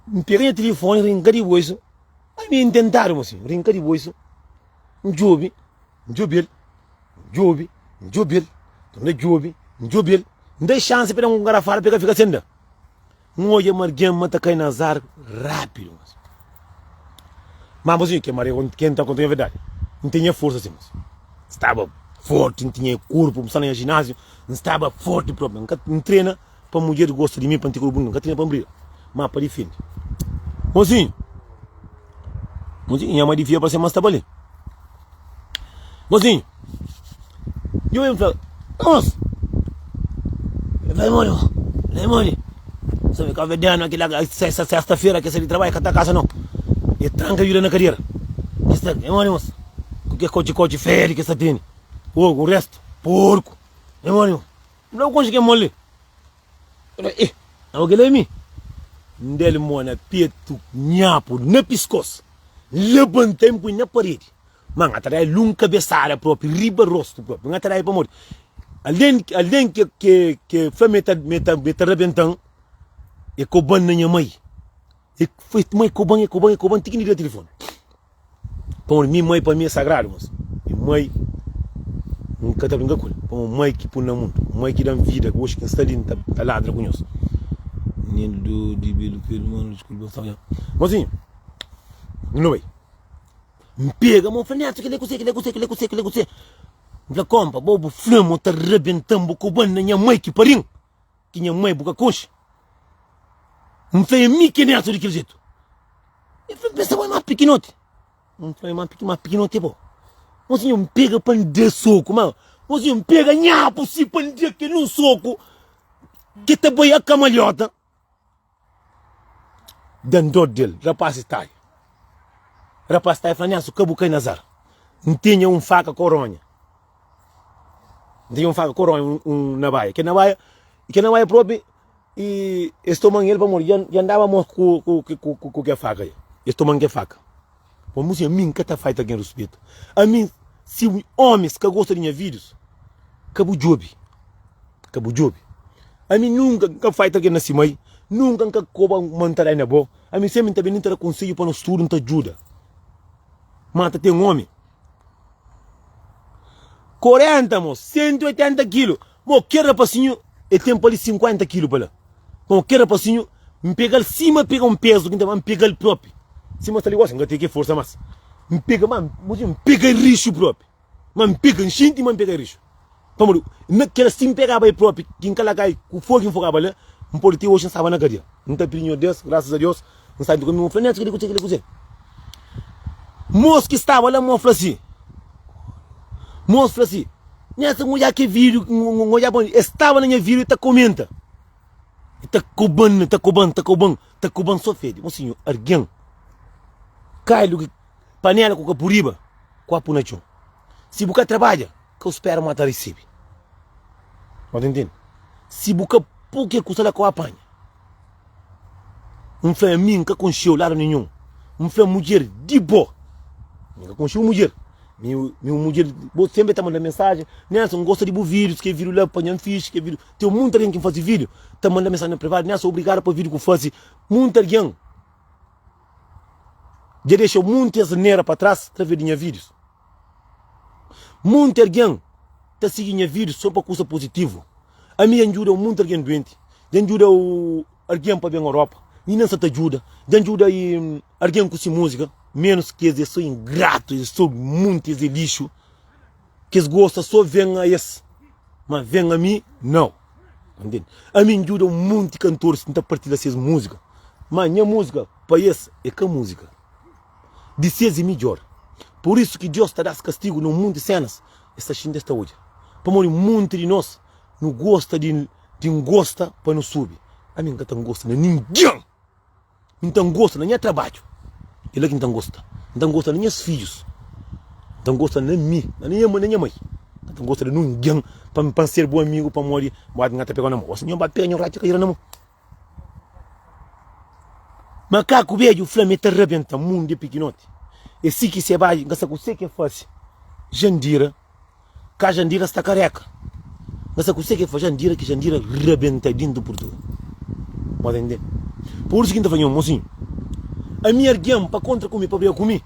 N pega nha telefone, rinka di boisu. Ami intentadu mosinhu, rinka di boisu. N djobe. N djobe-l, N djobe, N djobe-l, N ta djobe, N djobe-l, N da-l xansi pa el da un garafada pa el ka fika sen da. N odja ma algen ma ta kai na azar rápidu. Má mosinhu, kel maria ken ta konta nha verdadi, N ten nha forsa si mosi. N staba forti, N tinha korpu, N sta na nha jináziu, N staba forti propi. N ka N trena pa mudjer gosta di mi, pa N ten korpu bunitu, N ka trena pa N briga, má pa difende. Mosinhu, mosinhu, nha mai difia pa se ma staba li. Mozinho, djo ben fla, Mos, vai mori, vai mori. Sabe, cabo verdiano, aquele lá, sexta, sexta-feira, que sai de trabalho, que tá casa não. E tranca vida na cadeira. Que está, é mori, moço. Com que coche, coche, fede que está tendo. O, o resto, porco. É mori, moço. Não consigo que mole. Eh, abo kel-la é mi? N da-l mô na petu, nhapu na piskos, N labanta-l, N poi na paredi. Ma N ka ta da-l un kabesada propi riba rostu propi. N ka ta da-l pamodi algen, algen ke, ke, ke fla ma e ta, ma e ta, ma e ta rabenta-m, e koba-m na nha mai. E foi mai koba-m, e koba-m, e koba-m ti ki N liga tilifoni. Pamodi mi mai pa mi é sagradu mos. Mi mai N ka ta brinka ku el. Pamodi mai ki pun na mundu, mai ki dan vida, oxi ki N sta li N ta ladra ku nhos. Mozinhu, nu bai. N pega mo, N fla, Neto, kila é kuse, kila é kuse, kila é kuse, kila é kuse. N fla, konpa, bo bu fla-m, bo ta rabenta-m, bu koba-m na nha mai ki pari-m. Ki nha mai bu ka konxe. N fla, é mi ki é Neto di kel jetu. E fla, N pensa bo é más pikinoti. N fla, é más pikinoti, más pikinoti é bo. Mozinhu, N pega pa N da soku, ma mozinhu, N pega nhapu si pa N da kel un soku ki ta bai a kamalhota. Da-m dor del, rapazis tadja. Rapaz ta fla Nelson ka bu kai na azar. N tinha un faka koronha. N tinha un faka koronha, un nabaia. Kel nabaia, kel nabaia propi i es toman el pamodi dja dja N daba mos ku ku ku ku kel faka li. Es toman kel faka. Pamodi mu ami N ka ta faita algen ruspetu. Ami si omis ka gosta di nha videos, ka bu djobi. Ka bu djobi. Ami nunka N ka faita algen na si mai, nunka N ka koba ma N ta dai na bo. Ami sempri N ta ben N ta da konsedju pa nos tudu N ta djuda. Ma ta ten omi 40 mo 180 kilu mo kel rapasinhu e ten pa li 50 kilu pa la. Mo kel rapasinhu N pegal sima pega un pezu ki N ta N pegal propi. Sima sta li gosi N ka ten ki forsa mas. N pega ma N pega rixu propi. Ma N pega, N xinti ma N pega rixu. Pamodi na kel si N pegaba el propi, ki N ka larga-i ku fogu ki N fogaba la, N pode ti oji N staba na kadia. N ta pidi Nhordes, grasas a Deus, N sta djuntu ku mi. N fla, Neto, keli kuzê, keli kuzê? Mos ki staba la, mos fla si, mos fla si, Neto, N odja ke vídiu, N odja pa es staba na nha vídiu ta komenta, e ta koba-m, ta koba-m, ta koba-m, ta koba-m so fedi. Mosinhu, algen kai lu ki. Panela ku ka pu riba, kua pu na txon. Si bu ka trabadja, ka bu spera ma ta risibi. Bo ta intende? Si bu ka pu ke kusa la ka bu apanha. N fla ami N ka konxeu ladu ninhun. N fla mudjer di bo. Mi ka konxeu mudjer. Mi, mi un mudjer, bo sempre ta manda mensagem. Nelson, N gosta di bu vídeos, ke vídeo la panha-m fixi, ke vídeo. Tem muita algen ki N fasi vídeo, ta manda mensagem na privado. Nelson, obrigado pa vídeo ku fasi. Muita algen. Dja dexa munti asnera pa tras através di nha vídius. Munti algen ta sigi nha vídius so pa kusa puzitivu. Ami dja N djuda munti algen duenti, dja N djuda algen pa ben Europa, inda N sa ta djuda, dja N djuda algen ku si múzika, menus ki es é so ingratu, es so munti es é lixu. Kes gosta so ven a es, ma ven a mi nau. Ntende? Ami N djuda un monti kantoris N ta partilha ses múzika, ma nha múzika pa es é ka múzika. Di ses é midjór. Pur isu ki Deus ta da-s kastigu na un monti sénas, es ta xinti es ta odja. Pamodi un monti di nos nu gosta di di ngosta pa nu subi. Ami N ka ta ngosta na ningen! N ta ngosta na nha trabadju, é la ki N ta ngosta. N ta ngosta na nhas fidjus, N ta ngosta na mi, na nha na nha mai. N ka ta ngosta di ningen pa pa N ser bu amigu pamodi bu N ka ta pega-u na mon. Gosi nho ba pega nho ratxa kadera na mon. Makaku bedju fla ma e ta rabenta mundu é pikinoti. É si ki se bai, N ka sa kuse ki e fase. Jandira. Ka Jandira sta kareka. N sa kuse ke fla Jandira ki Jandira rabenta dintu Purtugal. Bo ta intende? Pur isu ki N ta fla nho, mosinhu, ami argen pa kontra ku mi, pa briga ku mi,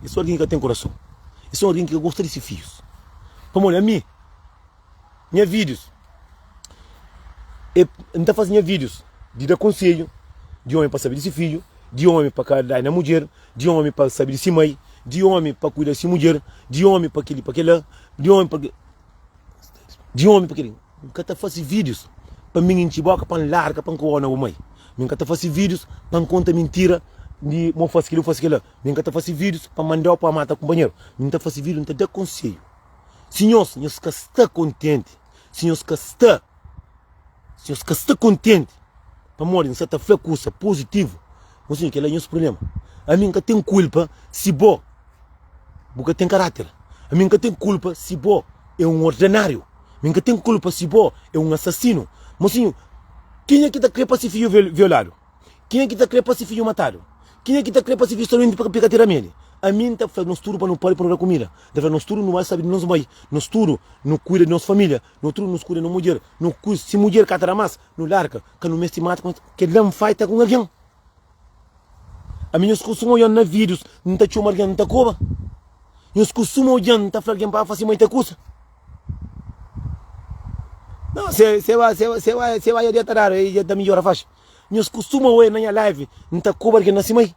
é so argen ki ka ten kurason, é so argen ki ka gosta di si fijus. Pamodi ami, nha videos, é, N ta fasi nha videos di da konsedju di omi pa sabe di si fiju, di omi pa ka dai na mudjer, di omi pa sabe di si mai, di omi pa kuida di si mudjer, di omi pa kili pa kila, di omi pa di omi pa kili. N ka ta fasi videos pa mi intxi boka pa N larga pa N koba na bu mai. Mi N ka ta fasi videos pa N konta mintira di ma bu fasi kili bu fasi kila. Mi N ka ta fasi videos pa mandau pa mata kunpanheru. Mi N ta fasi video N ta da konsedju. Si nhos, nhos ka sta kontenti, si nhos ka sta Si nhos ka sta kontenti pamodi N sta ta fla kusa puzitivu, nhos sinti kel-la é nhos prubléma. Ami N ka ten kulpa si bo bu ka ten karáter. Ami N ka ten kulpa si bo é un ordenáriu. Mi N ka ten kulpa si bo é un asasinu. Mosinhu, kenha ki ta krê pa se fidju violadu? Kenha ki ta krê pa se fidju matadu? Kenha ki ta krê pa se fidju sta duenti pa ka ten ramedi? Ami N ta fla nos tudu pa nu pari pa nu da kumida. N ta fla nos tudu nu ba sabe di nos mai. Nos tudu nu kuida di nos família. No tudu nu skuda no mudjer, no ku si mudjer ka ta da mas, no larga, ka no mesti mata ku kel-la N faita ku un algen. Ami nhos kustuma odja-m na vídius, N ta txoma algen, N ta koba. Nhos kustuma odja-m, N ta fla algen pa fase mai ta kusa. Não, se, se vai, se, se vai, se vai adianta dar, e ta midjora faxi. Nhos kustuma odja na nha live, N ta koba algen na si mai.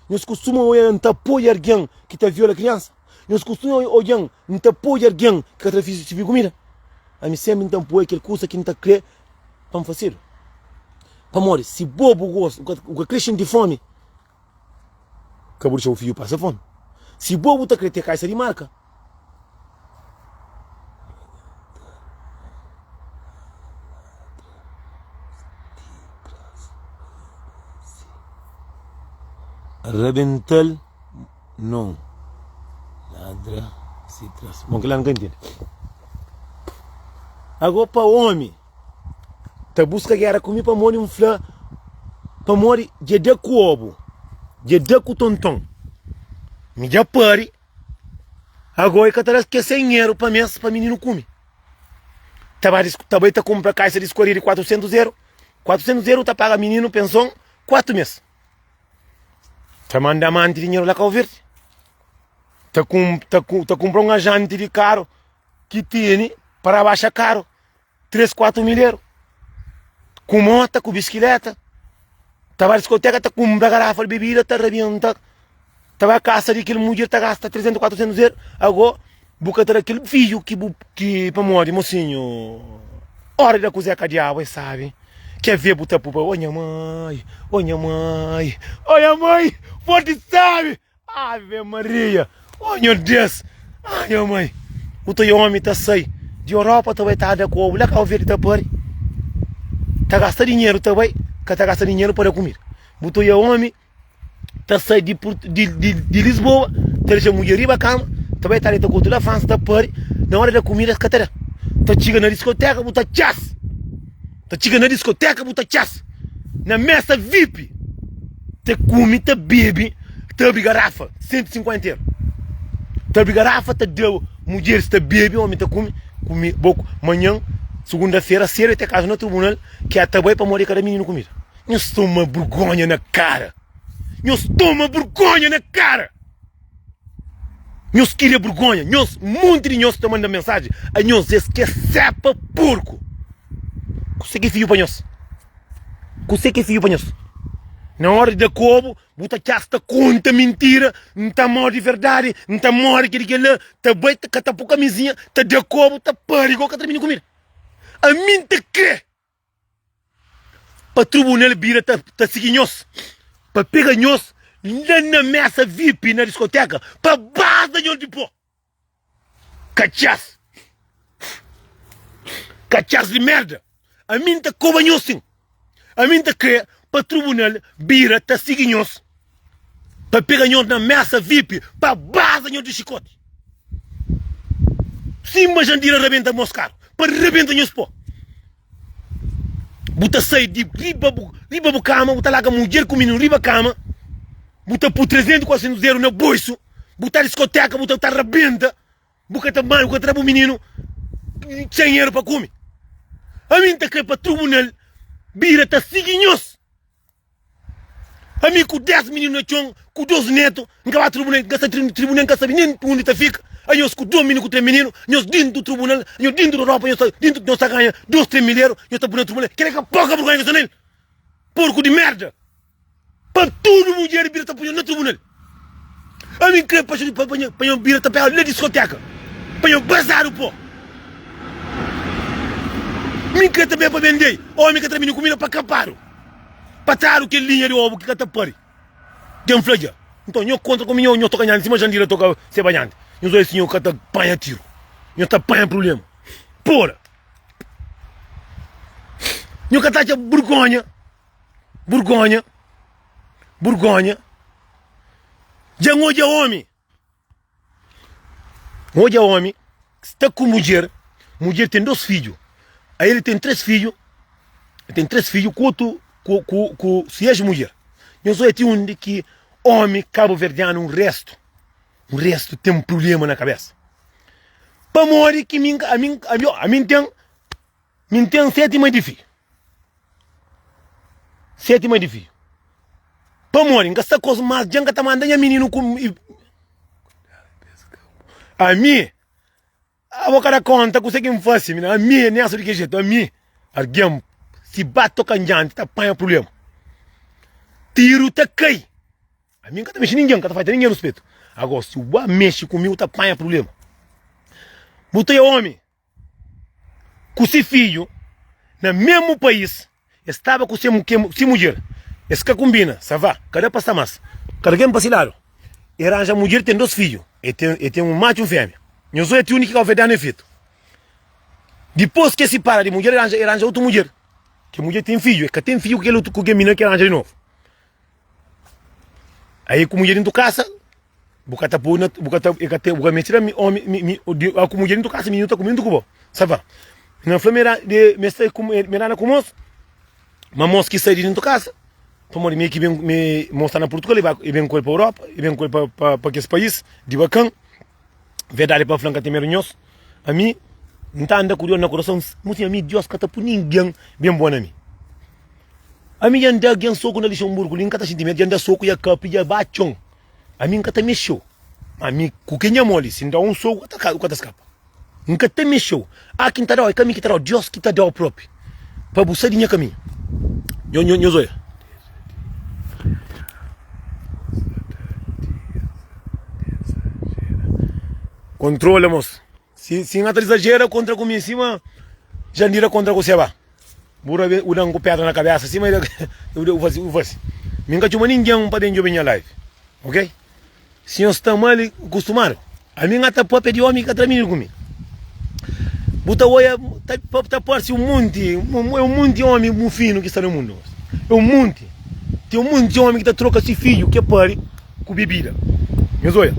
Nhos kustuma odja, N ta apoia algen ki ta viola kriansa. Nhos kustuma odja-m N ta poi algen ki ka ta sirbi kumida? Ami sénpri N ta npoia kel kusa ki N ta krê pa N fasedu. Pamodi si bo bu gosta, bu ka krê xinti fómi, ka bu dexa bu fidju pasa fómi. Si bo bu ta krê ten kaisa di marka, rabenta-l. Non ladra si tras. Bon kila N ka ntende. Ago pa omi ta buska gera ku mi pamodi N fla pamodi dja da ku obu, dja da ku tonton. Mi dja pari, ago e ka ta da kes 100 eru pa mes pa mininu kume. Ta bai ta bai ta kunpra kaisa di skoria di 400 eru, 400 eru ta paga mininu penson 4 mes. Ta manda amanti dinheru la Kau Verdi. Ta kum, ta kum, ta kumpra un ajanti di karu ki tene pa rabaxa karu 3, 4 mil eru. Ku mota, ku biskileta. Ta ba diskoteka, ta kumpra garafa di bebida, ta rabenta. Ta ba kasa di kel mudjer, ta gasta 300, 400 eru. Ago, bu ka ta da kel fidju ki bu, ki pamodi, mosinhu, ora di da kuzé ka diabu, e sabi. Quer ver bu ta pupa Oh nha mãe, oh nha mãe, oh nha mãe Forte sabe, Ave Maria Oh nha Deus, ah nha mãe Bu ta omi ta sai di Europa ta bai ta da ku obu La Cabo Verde ta pari Ta gasta dinheiro ta bai Ka ta gasta dinheiro pa da kumida Bu ta omi ta sai di, di, di, di Lisboa, ta dexa mudjer riba kama, ta bai ta deta ku otu la Fransa, ta pari, na ora da kumida es ka ta da. Ta txiga na diskoteka bu ta txas. Ta txiga na diskoteka bu ta txas. Na mesa VIP ta kume, ta bebe, ta abri garafa 150 euro. Ta abri garafa ta da mudjeris ta bebe, omi ta kume, kume boku. Manhan, sugunda-fera sedu, e ta kaza na tribunal ki a ta bai pamodi e ka da mininu kumida. Nhos toma burgonha na kara! Nhos toma burgonha na kara! Nhos kiria burgonha! Nhos, monti di nhos ta manda mensaji a nhos, es ke sepa porku! Kuse ki fidju pa nhos? Kuse ki fidju pa nhos? Na ora di da kobu, bu ta txas ta konta mintira, N ta mori di verdadi, N ta mori kel kel la, ta bai ta ka ta po kamizinha, ta da kobu, ta pari go ka ta da mini kumida. Ami N ta kre! Pa trubunal bira ta, ta sigi nhos, pa pega nhos la na mesa vip na diskoteka, pa baza nhos di pó. Katxas! Katxas di merda! Ami N ta koba nhos sin. Ami N ta kre pa trubunal bira ta sigi nhos, pa pega nhos na mesa vip, pa baza nhos di xikoti. Sima Jandira rabenta mos karu, pa rabenta nhos pó. Bu ta sai di riba bu, riba bu kama, bu ta larga mudjer ku mininu riba kama, bu ta pu 300, 400 euro na bolsu, bu ta diskoteka, bu ta ta rabenta, bu ka ta bu ka ta da bu mininu 100 euro pa kume. Ami N ta kre pa trubunal bira ta sigi nhos. Ami ku 10 mininu na txon, ku 2 netu, N ka ba tribunal, N ka sta tribunal, N ka sabe nen undi ta fika. Anhos ku 2 mininu ku 3 mininu, nhos dintu tribunal, nhos dintu Europa, nhos ta dintu, nhos ta ganha 2, 3 mil eru, nhos ta pui na tribunal. Kila ka poka burgonha ki sta nel. Porku di merda. Pa tudu mudjer bira ta pui nhos na tribunal. Ami N kre pa pa nho bira ta pega na diskoteka, pa nho bazadu po. Mi N kre tanbe pa bendei omi ka ta da mininu kumida pa kapadu. Pa tradu kel linha di obu ki ka ta pari. Dja N fla dja. Nton, nho kontra ku mi, nho toka nhanti sima Jandira toka se banhanti. Nho oja si nho ka ta panha tiru. Nho ta panha prubléma. Pora! Nho ka ta atxa burgonha, burgonha, burgonha. Dja N odja omi. N odja omi sta ku mudjer, mudjer ten dos fidju, a el ten tres fidju, el ten tres fidju ku otu ku ku ku si ex mudjer. Nhos odja ti undi ki omi kabuverdianu un restu, un restu ten prublema na kabesa. Pamodi ki mi ami ami N ten Mi N ten seti mai di fidju. Seti mai di fidju. Pamodi N ka sta kos mas dja N ka ta manda nha mininu ku Ami, abo ka da konta kuse ki N fasi mi. Ami é nesu di ki jetu. Ami, algen si ba toka ndianti ta panha prublema. Tiru ta kai. Ami N ka ta mexe ningen, N ka ta faita ningen ruspetu. Agora, si bu ba mexe ku mi, bu ta panha prublema. Bu ta é omi. ku se fidju na mesmu país, es staba ku se se mudjer, es ka kunbina, sa va, ka da pa sta mas, kada ken pa si ladu. E ranja mudjer, ten dos fidju, e ten e ten un matxu i un femia. Nhos oja ti undi ki kau fedanu e fetu. Dipos ke sipara di mudjer, e ranja e ranja otu mudjer, ke mudjer ten fidju, e ka ten fidju ku kel otu ku kel minina ke ranja di novu. Aí ku mudjer dintu kasa. Bu ka ta poi na bu ka ta e ka ta bu ka meste da mi omi mi mi di a ku mudjer dintu kasa mininu ta kume juntu ku bo. Sa va. Na fla mi era de mi sta ku mi era na ku mos, ma mos ki sai di dintu kasa pamodi mi ki ben mi mos sta na Purtugal e ba e ben ku el pa Europa, e ben ku el pa pa pa kes pais di bakan. Verdadi pa fla N ka ten medu nhos. Ami N ta anda ku Deus na kurason, mo sin ami Deus ka ta pui ningen ben bo na mi. Ami dja N da algen soku na Lixemburgu li N ka ta xinti medu, dja N da soku dja kapri dja ba txon. Ami N ka ta mexeu. Ami ku ke nha mô li, si N da-u un soku u ka ta skapa. N ka ta mexeu. A ki N ta da-u, é ka mi ki ta da-u, Deus ki ta da-u propi pa bu sai di nha kaminhu. Nho, nho, nhos oia. Kontrola, mos. Si, si N ka ta izajera kontra ku mi sima Jandira kontra ku Seba. Bu rabe, bu dan ku pedra na kabesa sima u fasi, u fasi. Mi N ka txoma ningen pa ben djobe nha live. Ok? Si nhos sta mal kustumadu, ami N ka ta papia di omi ki ka tra mininu ku mi. Bu ta oia, ta, ta parsi un monti, é un monti omi mufinu ki sta na mundu. É un monti. Ten un monti omi ki ta troka si fidju ki e pari ku bebida. Nhos oia.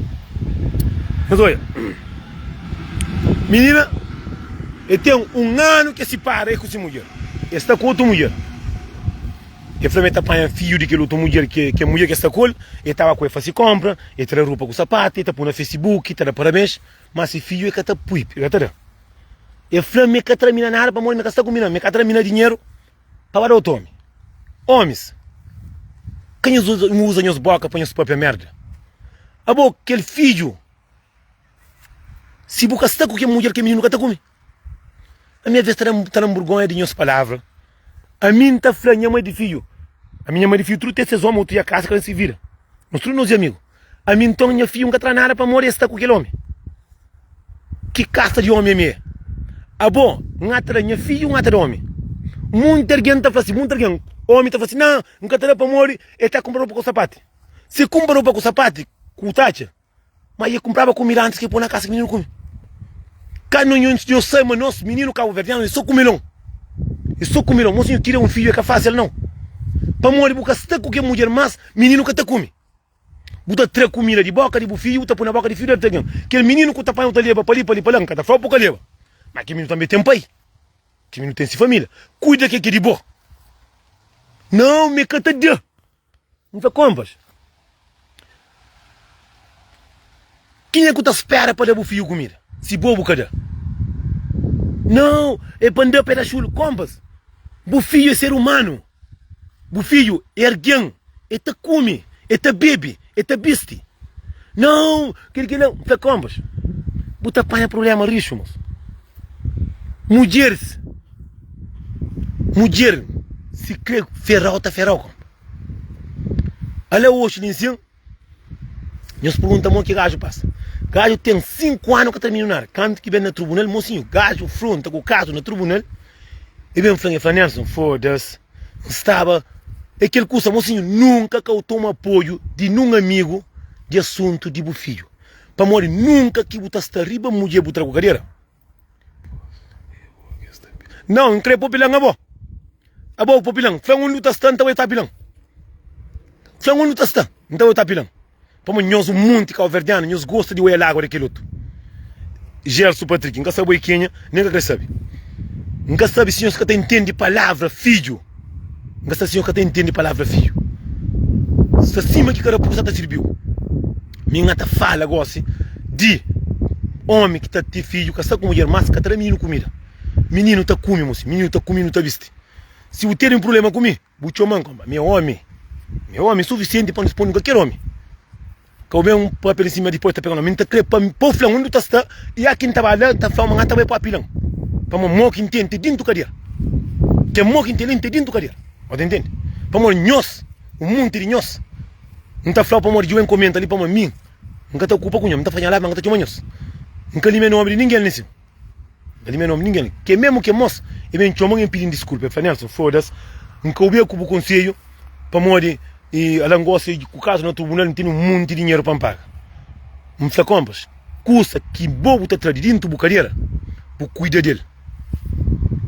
Nhos oia. Minina, e ten un anu ki e sipara e ku si mudjer. E sta ku otu mudjer. E fla ma e ta panha fidju di kel otu mudjer, ki kel mudjer ki e sta ku el, e ta ba ku el fase konpra, e ta da rupa ku sapatu, e ta pui na facebook, e ta da parabens, ma si fidju e ka ta pui, e ka ta da. E fla ma e ka tra mina nada pamodi ma e ka sta ku mina, ma e ka tra mina dinheru pa ba da otu omi. Omis, ka nhos uza nhos boka pa nhos papia merda. Abo kel fidju, si bu ka sta ku kel mudjer, kel mininu ka ta kume. Ami aves ta da-m ta da-m burgonha di nhos palavra. Ami N ta fla nha mai di fidju, ami nha mai di fidju tudu ten ses omi, otu dja kasa, kada un si vida. Nos tudu nos é amigu. Ami nton nha fidju N ka tra nada pamodi el sta ku kel omi. Ki kasa di omi ami é? Abo N ata da nha fidju N ata da omi. Munti algen ta fla si, munti algen, omi ta fla si, na N ka ta da pamodi el ta kunpra ropa ku sapati. Si kunpra ropa ku sapati ku taxa. Ma e kumpraba kumida antis ki pô na kasa ki mininu kume. Ka no nho sai ma nos mininu kabuverdianu é so kumilon. É so kumilon. Mosinhu kria un fidju é ka fasil nau. Pamodi bu ka sta ku ke mudjer mas mininu ka ta kume. Bu ta tra kumida di boka di bu fidju bu ta poi na boka di fidju di otu algen. Kel mininu ku ta panha bu ta leba pa li pa li pa la. N ka ta fla-u pa bu ka leba. Ma kel mininu tanbe ten pai. Kel mininu ten si familia. Kuida ke ki di bo. Nau, mi ka ta da. N fla, Konpas, kenha ku ta spera pa da bu fidju kumida, si bo bu ka da? Nau, é pa N da pa e da xulu. Konpas, bu fidju é ser umanu, bu fidju é algen, e ta kume, e ta bebe, e ta bisti. Nau, kel ki la. N fla, Konpas, bu ta panha prubléma rixu, mos. Mudjeris, mudjer si kre ferau, ta ferau, konpas. Ala oxi li nsin, nhos pergunta mo ki gaju pasa. Gaju ten 5 anu ka ta minhu nada. Kantu ki ben na tribunal, mosinhu, gaju fronta ku kazu na tribunal, e ben fla-m, e fla, Nelson, foda-s, N staba, e kel kusa, mosinhu, nunka ka u toma apoiu di nun amigu di asuntu di bu fidju, pamodi nunka ki bu ta sta riba mudjer bu tra ku kadera. Nau, N kre pô pilan abo. Abo pô pilan. Fla-m undi bu ta sta, N ta bai ta pilan. Fla-m undi bu ta sta, N ta bai ta pilan. Pamodi nhos un monti kauverdianu, nhos gosta di oia lagua di kel otu. Gerson Patrick, N ka sabe oi kenha, nen N ka kre sabe. N ka sabe si nhos ka ta intende palavra fidju. N ka sabe si nhos ka ta intende palavra fidju. Sta sima ki karapusa ta sirbi-u. Mi N ta fala gosi di omi ki ta ten fidju, ka sta ku mudjer, mas ka ta da mininu kumida. Mininu ta kume, mosi, mininu ta kume, mininu ta bisti. Si bu tene un prublema ku mi, bu txoman, konpa. Mi é omi, mi é omi sufisienti pa N risponde kualker omi. Ka bu ben papia li sima dipos ta pega nomi. Mi N ta kre pa pa bu fla-m undi bu ta sta i aki N ta ba la, N ta fla-u ma N ta bai pa apilan. Pamodi mo ki N ten, N ten dintu kadera. Kel mo ki N ten li, N ten dintu kadera. Bu ta intende? Pamodi nhos, un monti di nhos, N ta fla-u pamodi djuben komenta li pamodi mi N ka ta okupa ku nhos. N ta fla nha live ma N ka ta txoma nhos. N ka limia nomi di ningen li sin. N ka limia nomi di ningen. Ke memu ke mos e ben txoma-m e pidi-m diskulpa. E fla, Nelson, foda-s, N ka obi-u ku bu konsedju pamodi ala N gosta di ku kazu na trubunal N tene un monti dinheru pa N paga. N fla, Konpas, kusa ki bo bu ta tra di dintu bu kadera, bu kuida del.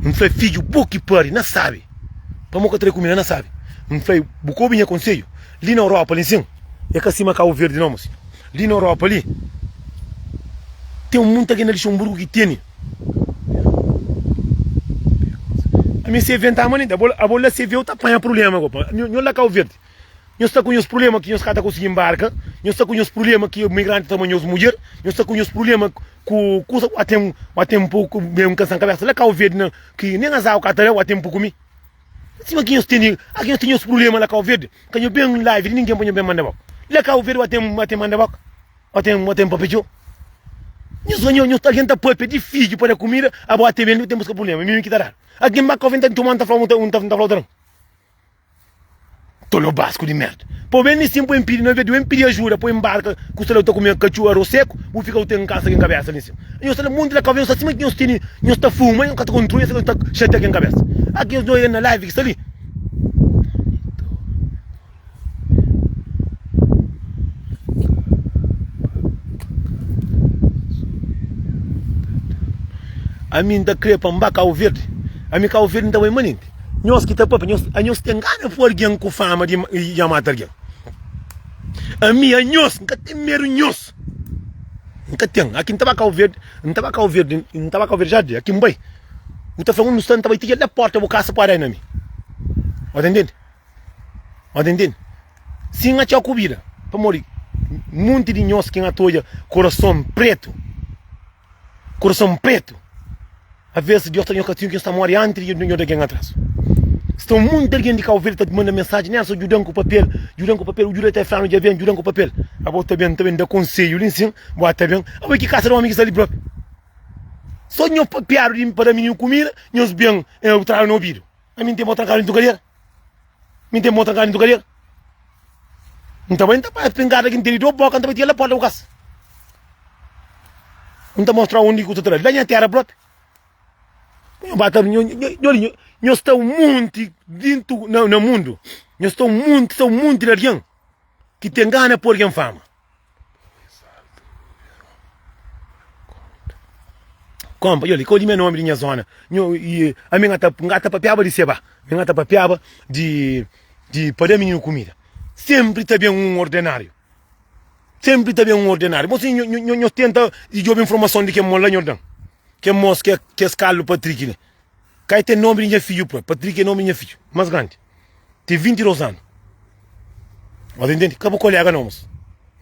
N fla, Fidju, bo ki pari, na sabe. Pamodi ka tra kumida, na sabe. N fla, Bu ka obi nha konsedju? Li na Europa, li nsin, é ka sima Kabu Verdi, nau, mosinhu. Li na Europa li ten munta algen na Luxemburgo ki tene. Ami CV nta ama abo abo la CV u ta panha problema go pa nho la Cabo Verde. Nho sta ku nhos problema ki nhos ka ta konsigi embarka, nho sta ku nhos problema ki migrante toma nhos mudjer, nho sta ku nhos problema ku kusa wa ten wa ten pouco ben kansa kabesa la Cabo Verde na ki nen azagu ka ta da wa ten pouco mi. Sima ki nhos tene, a ki nhos ten nhos problema la Cabo Verde, ka nho ben live di ninguém pa nho ben manda boka. La Cabo Verde wa ten wa ten manda boka, wa ten wa ten papia txeu. Nhos nho nho algen ta papia di fidju pa da kumida, abo ate ben li bu ten buska problema, mi mi ki ta dadu. Algen ba Cabo Verde nta txoma nta fla un ta fla otra. Tolobasku di merda. Po ben li sin po en pidi na vez di en pidi ajuda po embarka ku sta la bu ta kume katxu aros seku bu fika bu ten kansa ken kabesa li sin. Nhos sta la monti la kau nhos sta sima ki nhos tene nhos ta fuma nhos ka ta kontrola nhos ta xatia ken kabesa. Aki nhos doi na live ki sta li. Ami nta kre pa nba Kau Verdi. Ami Kau Verdi nta bai manenti. Nhos ki ta papia, nhos, anhos ten gana poi algen ku fama di dja mata algen. Ami, anhos, N ka ten medu nhos. N ka ten. Aki N ta ba Kau Verdi, N ta ba Kau Verdi, N ta ba Kau Verdi já di, aki N bai. Bu ta fla un sta, N ta bai ti kel la porta bu kasa pode na mi. Bo ta ntende? Bo ta ntende? Si N atxau ku bida, pamodi munti di nhos ki N ta odja korason pretu. Korason pretu. Aves Dios ta nho kastigu ki nho sta mori anti di nho da gen atrasu. Sta un monti algen di Kau Verdi ta manda mensaji, Nelson djudan ku papel, djudan ku papel, djuda ta flanu dja ben, djudan ku papel. Abo ta ben, ta ben da konselhu li nsin, bo ta ben. Abo ki kasa di omi ki sta li propi. So nho papiadu di pa da mininu kumida, nhos ben tradu na obidu. Ami n ten bo trankadu dintu kadera. Mi n ten bo trankadu dintu kadera. N ta bai, n ta bai spingada ki n tene di boka, n ta bai tira la porta bu kasa. N ta mostra undi ku ta tra la nha tera propi. Nho ba ta nho nho nho nho sta un monti dintu na na mundu. Nho sta un monti, sta un monti di algen ki ten gana poi algen fama. Kompa, yo li, ka odi nomi di nha zona. Nho i ami nga ta nga ta papiaba di seba, mi nga ta papiaba di di pa da mininu kumida. Sempri ta ben un ordenariu. Sempri ta ben un ordenariu. Bo si nho nho nho tenta di djobe informason di kel mon la nho dan. Kel mos ke kes Carlos Patrick li. Ka e ten nomi di nha fidju propi. Patrick é nomi di nha fidju mas grandi. Ten 22 anu. Bo ta intende? Ka bu kolega no mos.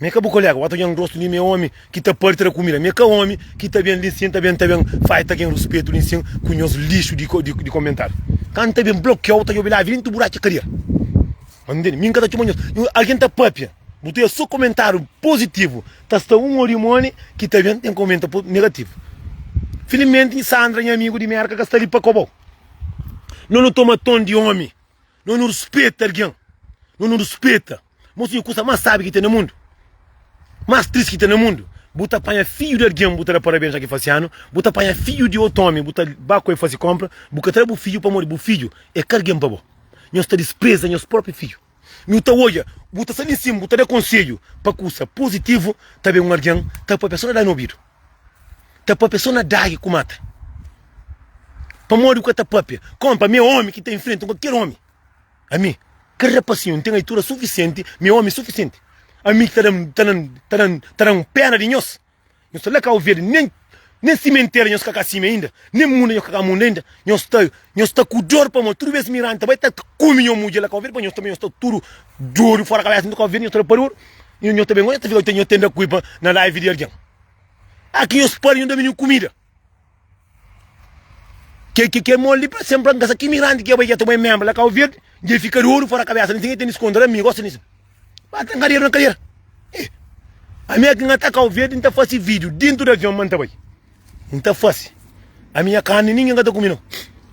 Mi é ka bu kolega. Bo ta odja-m rostu li, mi é omi ki ta pari ta da kumida. Mi é ka omi ki ta ben li nsin, ta ben, ta ben faita gen ruspetu li nsin ku nhos lixu di di komentariu. Ka N ta ben blokiau, ta djobe live li, N ta buraca kadera. Bo ta intende? Mi N ka ta txoma nhos. Algen ta papia, bu ta odja so komentariu pozitivu. Ta sta un orimoni ki ta ben ten komenta negativu. Filimenti Sandra nha amigu di Merka ka sta li pa kobau. No nu toma ton di omi, no nu ruspeta algen, no nu ruspeta. Mosinhu kusa mas sabi ki ten na mundu, mas tristi ki ten na mundu, bu ta panha fidju di algen bu ta da parabens ja ki fasi anu, bu ta panha fidju di otu omi bu ta ba ku el fasi konpra, bu ka ta da bu fidju pamodi bu fidju e ka algen pa bo. Nhos ta dispreza nhos propi fidju. Nu ta odja, bu ta sta li nsin, bu ta da konsedju pa kusa puzitivu, ta ben un algen ta papia so na da na obidu, ta papia so na dagi ku mata. Pamodi bu ka ta papia? Konpa, mi é omi ki ta infrenta kualker omi. Ami, ka rapasinhu, N ten altura sufisienti, mi é omi sufisienti. Ami ki ta da-m, ta da-m, ta da-m, ta da-m pena di nhos. Nhos sta la Kau Verdi, nen nen simentera nhos ka ka sime inda, nen munda nhos ka ka munda inda. Nhos sta nhos sta ku dor pamodi tudu bes mirante bai ta kume nho mudjer la Kau Verdi, pa nhos tanbe nhos sta tudu dodu fora kabesa ntu Kau Verdi nhos ta da paruru, nho nho ta ben nhos ta fika nhos ten da kuipa na live di algen. Aki nhos pari nhos da mininu kumida. Ke ke ke moli pa sempre n ka sa ki mirante ki bai dja toma e membra la Kau Verdi, dja fika dodu fora kabesa, nin ten diskontra la mi gosta nisu. Ba ta nkadera na kadera. Eh. Ami é ki N ta Kau Verdi, N ta fase vídeo dintu di avion, ma N ta bai. N ta fase. Ami nha karni ningen ka ta kume nau.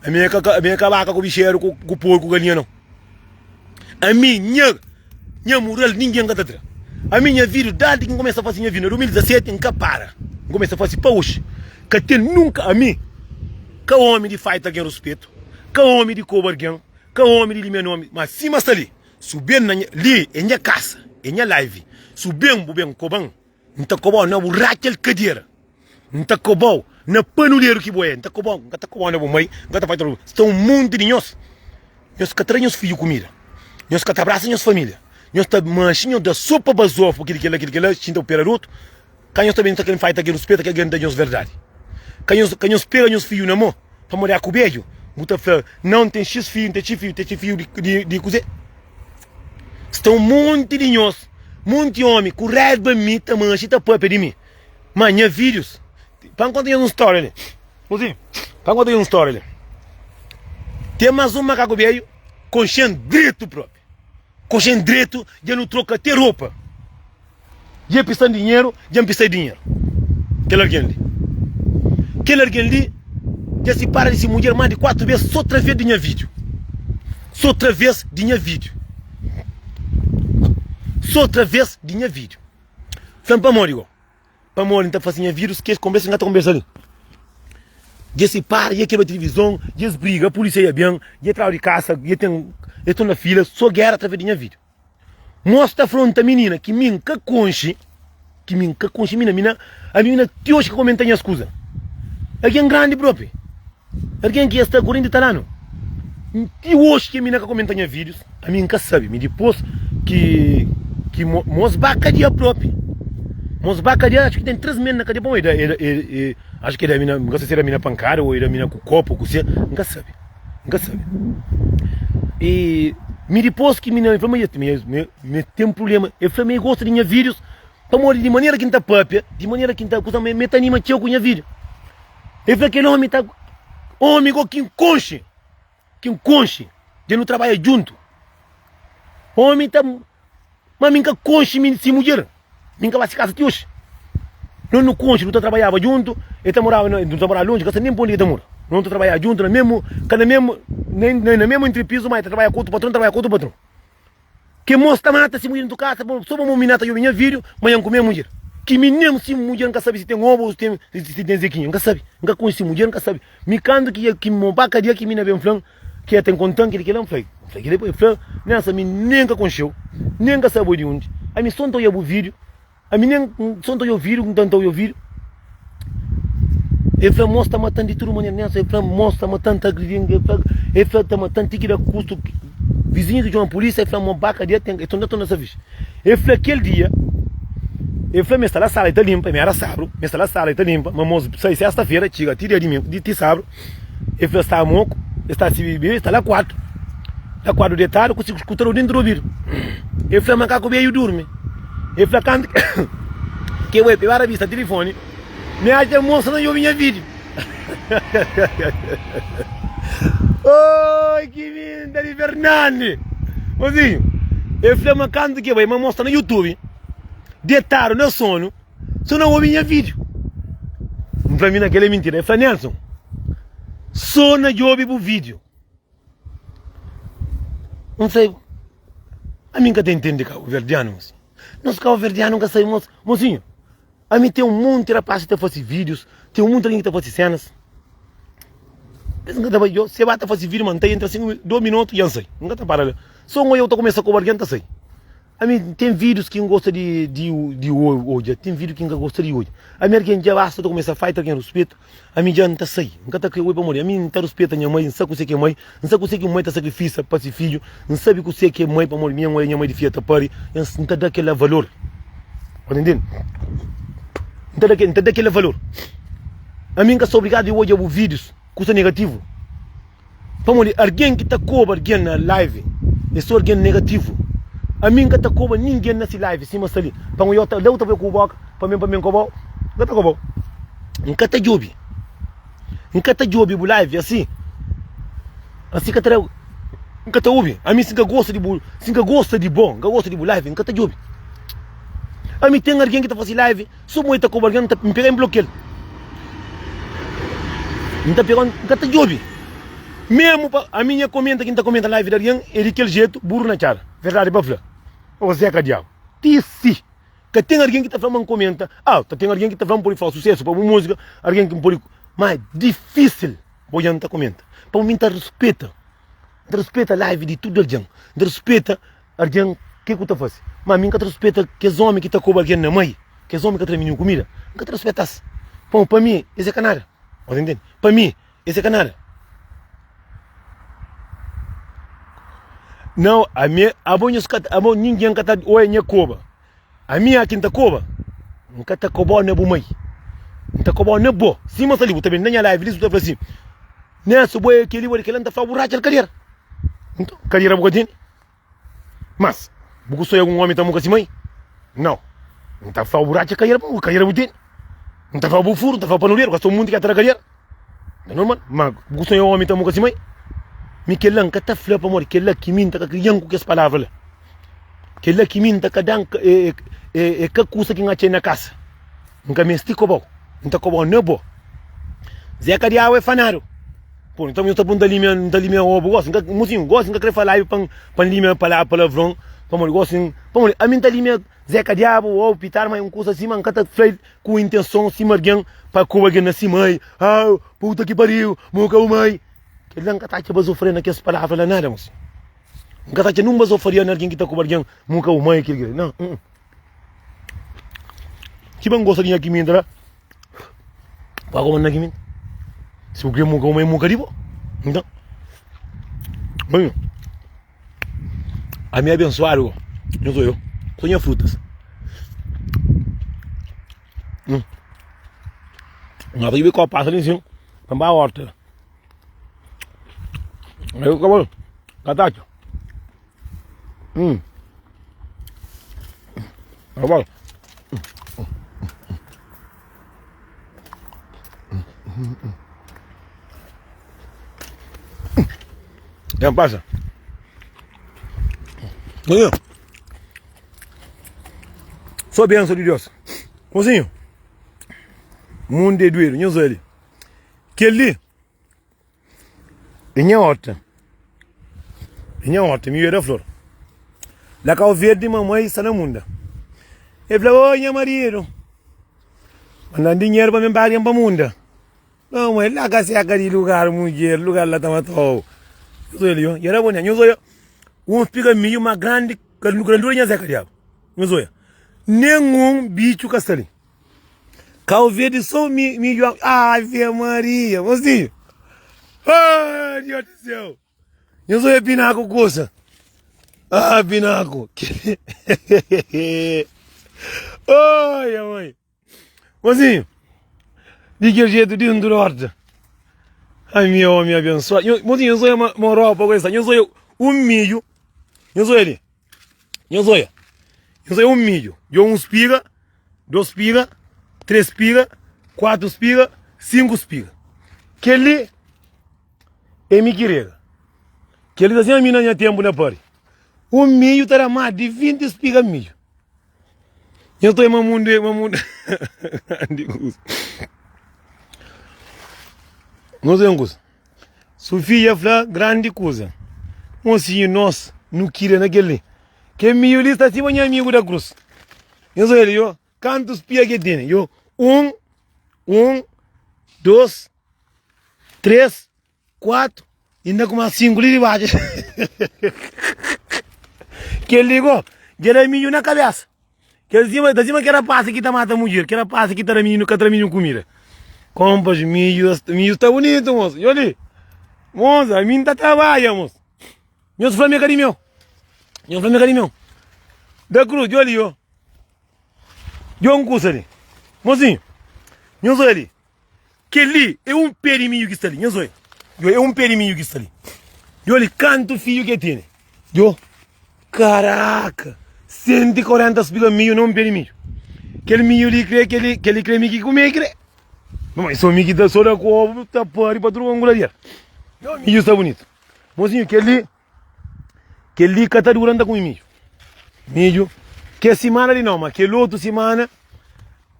Ami é ka ami é ka baka ku bixeru ku ku porku ku galinha nau. Ami nha nha mural ningen ka ta tra. Ami nha vídeo desde ki N kumesa fase nha vídeo na 2017 N ka para. N kumesa fase pa oxi. Ka ten nunka ami ka omi di faita algen ruspetu, ka omi di koba algen, ka omi di limia nomi, ma sima sta li. Su ben na nha, li é nha kasa, é nha live. Su ben bu ben koba-m, N ta koba-u na bu ratxa-l kadera. N ta koba-u na panuleru ki bo é. N ta koba-u, N ka ta koba-u na bu mai, N ka ta fai Sta un monti di nhos, nhos ka ta da nhos fidju kumida, nhos ka ta abrasa nhos família. Nhos ta manxi nhos da so pa bazofu kili kela kili kela xinta pera di otu. Ka nhos ta ben ta ken faita ken ruspeta kel gen da nhos verdadi. Ka nhos ka nhos pega nhos fiju na mo pamodi a ku bedju bu ta fla nau n ten xis fiju n ten xis fiju n ten xis fiju di di di kuze. Sta un monti di nhos monti omi ku raiba mi ta manxi ta papia di mi ma nha videos pa n konta nhos un storia li mozinho pa n konta nhos un storia li ten mas un makaku bedju konxen dretu propi. Konxe-m dretu, dja nu troka te ropa. Dja e pisa-m dinheru, dja N pisa-l dinheru. Kel algen li, kel algen li dja sipara di se mudjer más di 4 bês sô través di nha vídiu. Sô través di nha vídiu. Sô través di nha vídiu. Fla-m pamodi gó? Pamodi N ta fase nha vida, kes konbersa ki N ka ta konbersa li. Dja sipara, dja kebra tilivizon, dja es briga, pulisia dja ben, dja tradu di kasa, dja ten, es torna fila, so gera atraves di nha vida. Mos ta afronta minina ki mi N ka konxe, ki mi N ka konxe mina, mina, a minina ti oji ka komenta nhas kuza. Algen grandi propi. Algen ki sta 40 i tal anu ti oji ki mi na ka komenta nha videos ami nka sabi mi dipos ki ki mos ba kadia propi mos ba kadia acho ki ten 3 mes na kadia pamodi e da e acho ki e da mi na nka sabi si e da mi na pankada o e da mi na ku kopu ku se nka sabi nka sabi e mi dipos ki mi na fla ma mi ten problema e fla ma e gosta di nha videos pamodi di manera ki nta papia di manera ki nta kusa mi ta anima txeu ku nha video. El fla kel omi ta omi go ki N konxe, ki N konxe, dja nu trabadja djuntu. Omi ta ma mi N ka konxe mi si mudjer, mi N ka ba si kasa ti oxi. Nos nu konxe, nu ta trabadjaba djuntu, el ta moraba na, nu ta moraba lonji, ka sabe nen pa undi ki el ta mora. Nos ta trabadjaba djuntu na mesmu, ka na mesmu, na mesmu entrepizu, ma el ta trabadja ku otu patron, N ta trabadja ku otu patron. Ke mos ta mata si mudjer ntu kasa bo so bo mo mina ta djobe nha video ma nha nkume mudjer ki mi nem si mudjer nka sabi si ten obo ou si ten si ten zekinha nka sabi nka konxe si mudjer nka sabi mi kantu ki ki mo ba kadia ki mina ben flan ki el ten kontan kili kila nfla nfla kila el fla Nelson mi nem nka konxeu nem nka sabi bo di undi ami so nta oia bu video Ami nen so nta obi ovidu, nta obi ovidu. El fla, Mos ta matan di tudu manera. Nelson, el fla, Mos ta matan, ta agridin. El fla, el fla, ta matan ti ki da kustu. Vizinhu ki txoma pulísia, el fla, Mo ba kadia ten, el ta torna sa fixi. El fla, kel dia, el fla, mi sta la sala, el ta linpa, mi era sabru, mi sta la sala, el ta linpa, ma mos sai sesta-fera, txiga ti dia dimingu, di ti sabru. El fla, sta moku, el sta si bebe, el sta la kuartu, la kuartu detadu ku si skutador dentu di obidu. El fla, makaku beju durmi. El fla, kantu ke bai pa rabista tilifoni, mi atxa mosa na djobi nha video. Oi, ki minta di Fernandi! Mozinhu, el fla ma kantu ke bai, ma mosa na YouTube, detadu na sonu. So na obi nha video. N fla mina kel é mintira. El fla Nelson, so na djobi bu video. N fla, ami n ka ta intende kabuverdianu mosinhu. Nos kabuverdianu ka sabe mos. Mosinhu, ami ten un monti rapaz ki ta fase videos, ten un monti algen ki ta fase senas. Es n ka ta bai, yo, se ba ta fase video ma n ta entra 5 2 minutu dja n sai. N ka ta para la. So n oiau ta kumesa koba algen n ta sai. Ami ten videos ki N gosta di di di odja, ten video ki N ka gosta di odja. Ami algen dja basta ta kumesa faita algen ruspetu, ami dja N ta sai, N ka ta kre oi pamodi ami N ta ruspeta nha mai, N sa kuse ki é mai, N sa kuse ki un mai ta sakrifisa pa si fidju, N sabi kuse ki é mai pamodi mi N odja nha mai di fia ta pari, N ta da kela valor. Bu ta intende? N ta da N ta da kela valor. Ami N ka sta obrigadu di odja bu videos kusa negativu. Pamodi algen ki ta koba algen na live é so algen negativu. Ami N ka ta koba ningen na si live sima sta li. Pa N oiau la bu ta bai ku bu boka pa mi pa mi N kobau? N ka ta kobau. N ka ta djobi. N ka ta djobi bu live asi. Asi ka ta da N ka ta obi. Ami si N ka gosta di bu si N ka gosta di bo, N ka gosta di bu live N ka ta djobi. Ami ten algen ki ta fasi live. So bo e ta koba algen, N pega N blokia-l. N ta pega, N ka ta djobe. Memu pa ami nha komenta ki N ta komenta live di algen é di kel jetu, buru na txada. Verdadi pa fla. Ô Zeka diabu. Ti si ka ten algen ki ta fla ma N komenta, ah, ta ten algen ki ta fla ma N pode fla susesu pa bu múzika, algen ki N pode, ma é difisil bo dja N ta komenta. Pamodi mi N ta ruspeta, N ta ruspeta live di tudu algen, N ta ruspeta Algen, ke ku ta fase? Ma ami N ka ta ruspeta kes omi ki ta koba algen na mai, kes omi ki ka ta da mininu kumida, N ka ta ruspeta-s. Pamodi pa mi es é ka nada. Bo ta intende? Pa mi es é ka nada. Nau, ami, abo nhos ka, abo ningen ka ta oia nha koba. Ami a ki N ta koba, N ka ta kobau na bu mai, N ta kobau na bo. Sima sta li, bu ta ben na nha live li, bu ta fla si, Nelson, bo é keli, bo é kela, N ta fla, bu ratxa-l kadera. Nton, kadera bu ka tene? Mas, bu ku sonha ku un omi ta muka si mai? Nau. N ta fla, bu ratxa kadera, pamodi kadera bu tene. N ta fla, bu furu, N ta fla, panuleru, ka sta un munti ki ta da kadera. É normal. Ma bu ku sonha omi ta muka si mai? Mi kel-la N ka ta fla pamodi kel-la ki mi N ta ka kria-m ku kes palavra la. Kel-la ki mi N ta ka da-m é ka kusa ki N atxa-i na kasa. N ka meste koba-u, N ta koba-u na bo. Zeka di awa é fanadu. Pô, nton nhos ta pô-m ta limia, N ta limia obu gosi. N ka, mosinhu, gosi N ka kre fla live pa N, pa N limia palabra, palavron, pamodi gosi N, pamodi ami N ta limia Zeka diabu, obu, pitar, ma é un kusa si, ma N ka ta fla-l ku intenson sima algen pa koba algen na si mai. Ah, puta ki pariu, mo ka bu mai. Kel-la N ka ta atxa bazofaria na kes palavra la nada, mosinhu. N ka ta atxa nun bazofaria na algen ki ta koba algen, mo ka bu mai, kel ki, nan, uh-uh. Ki ban gosta di nha kiminta la? Pa koba na kiminta. Si bu kre muka bu mai muka di bo. Nton, bem, ami abensuadu go. Nho sou eu. Sou nha frutas. Hum. Nós aqui ficou passa ali em cima. Para a horta. Aí acabou. Catacho. Hum. Tá bom. Já passa. Mozinho. Só bênção de Deus. Mozinho. Mundo é doido. Nhos ali. Kel li. É nha horta. É nha horta, mi da flor. La Cabo Verde, mamãe sta na munda. El fla, oi nha marido, manda dinheiro pa mi paga pa munda. Não, mãe, lá ka seca di lugar, mulher, lugar lá ta matou. Nho zoia li, ó, era bom, nho zoia. Um espiga milho mais grande, grandura nha zeca diabo. Nho zoia. Nenhum bicho ka sta ali. Cabo Verde só mi, milho. Ave Maria, mocinho. Ah, Deus do céu. Eu sou pinaco coisa. Ah, pinaco. Ai, mãe. Mocinho. De que jeito dentro da horta. Ai, meu homem abençoado. Mocinho, eu sou uma, uma roupa com essa. Eu sou um milho. Eu sou ele. Eu sou eu. Eu sou um milho. Eu um espiga. 2 spiga, 3 spiga, 4 spiga, 5 spiga. Kel-li é mi ki rega. Kel-li ta sima mi na nha ténpu na pari. Un midju ta da más di 20 spiga midju. Nhos ta obi ma mundu é ma mundu grandi kuza. Nhos obi un kuza. Sufia fla grandi kuza. Mosinhu nos nu kria na kel-li. Kel midju li sta sima nha amigu da krus. Nhos oja li, yo, kantu spia ke tene? Yo, un, un, dos, tres, kuatu, inda ku mas sinku li di baxu. Kel li go, dja da midju na kabesa. Kel sima, ta sima kel rapaz ki ta mata mudjer, kel rapaz ki ta da mininu, ka ta da mininu kumida. Kompas, midju, midju sta bunitu, mos. Yo li, mos, ami N ta trabadja, mos. Nhos fla mi é ka di meu. Nhos fla mi é ka di meu. Da cruz, djo li, yo. Djo un kusa li. Mozinho, nhos oia li. Kel li é un pé di midju ki sta li. Nhos oia. Djo, é un pé di midju ki sta li. Djo li, kantu fidju ki el tene. Djo, karaka, 140 spiga midju na un pé di midju. Kel midju li kre, kel li, kel li kre mi ki kume, kre. Mamãe, só mi ki ta só da ku obu, ta pari pa tudu konguladeira. Djo, midju sta bunitu. Mozinho, kel-li, kel-li ka ta dura N ta kume midju. Midju, kel simana li nau, ma kel otu simana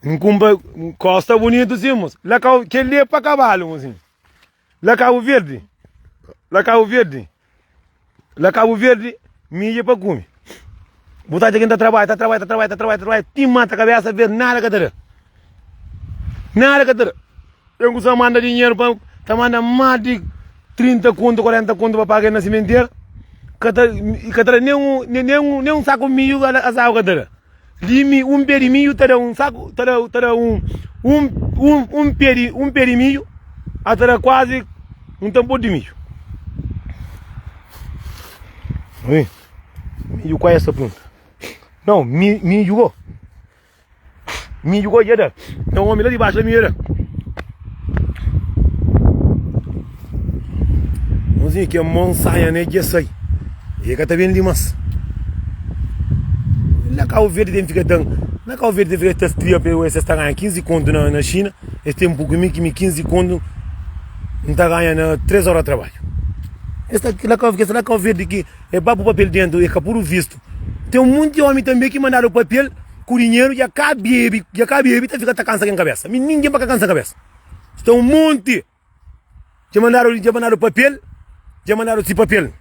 N kunpra kosta bunitu sin, mos. La kau, kel-li é pa kabalu, mozinho. La Kabu Verdi, la Kabu Verdi, la Kabu Verdi, midju é pa kume. Bu ta atxa ken ta trabadja, ta trabadja, ta trabadja, ta trabadja, ta trabadja, ti mata kabesa, ver nada ka ta da. Nada ka ta da. Ten ku sa manda dinheru pa ta manda más di 30 kontu, 40 kontu pa paga el na simentera. Ka ta ka ta da nen un nen un nen un saku milhu azagu ka ta da. Di mi un pé di milhu ta da un saku ta da ta da un un un un pé di un pé di milhu a ta da kuazi un tanpor di milhu. Ui, midju kuaze sta prontu. Não, mi, midju go. Midju go dja da. Tem um homem lá de baixo lá midju da. Mozinho que é mão saia né dja sai. E ka ta ben li mas. Na Cabo Verde tem fica dan. Na Cabo Verde tem fica ta stria pe es ta ganha 15 conto na na China. Es tempo que mi que mi 15 conto N ta ganha na 3 hora de trabalho. Es ta la Cabo Verde, la Cabo Verde que é ba bu papel dentro, é ka puru visto. Tem um monte de homem também que mandado papel ku dinheiro dja ka bebe, dja ka bebe ta fika ta kansa ken kabesa. Mi ninguém pa ka kansa kabesa. Sta um monte. Dja mandado, dja mandado papel, dja mandado si papel.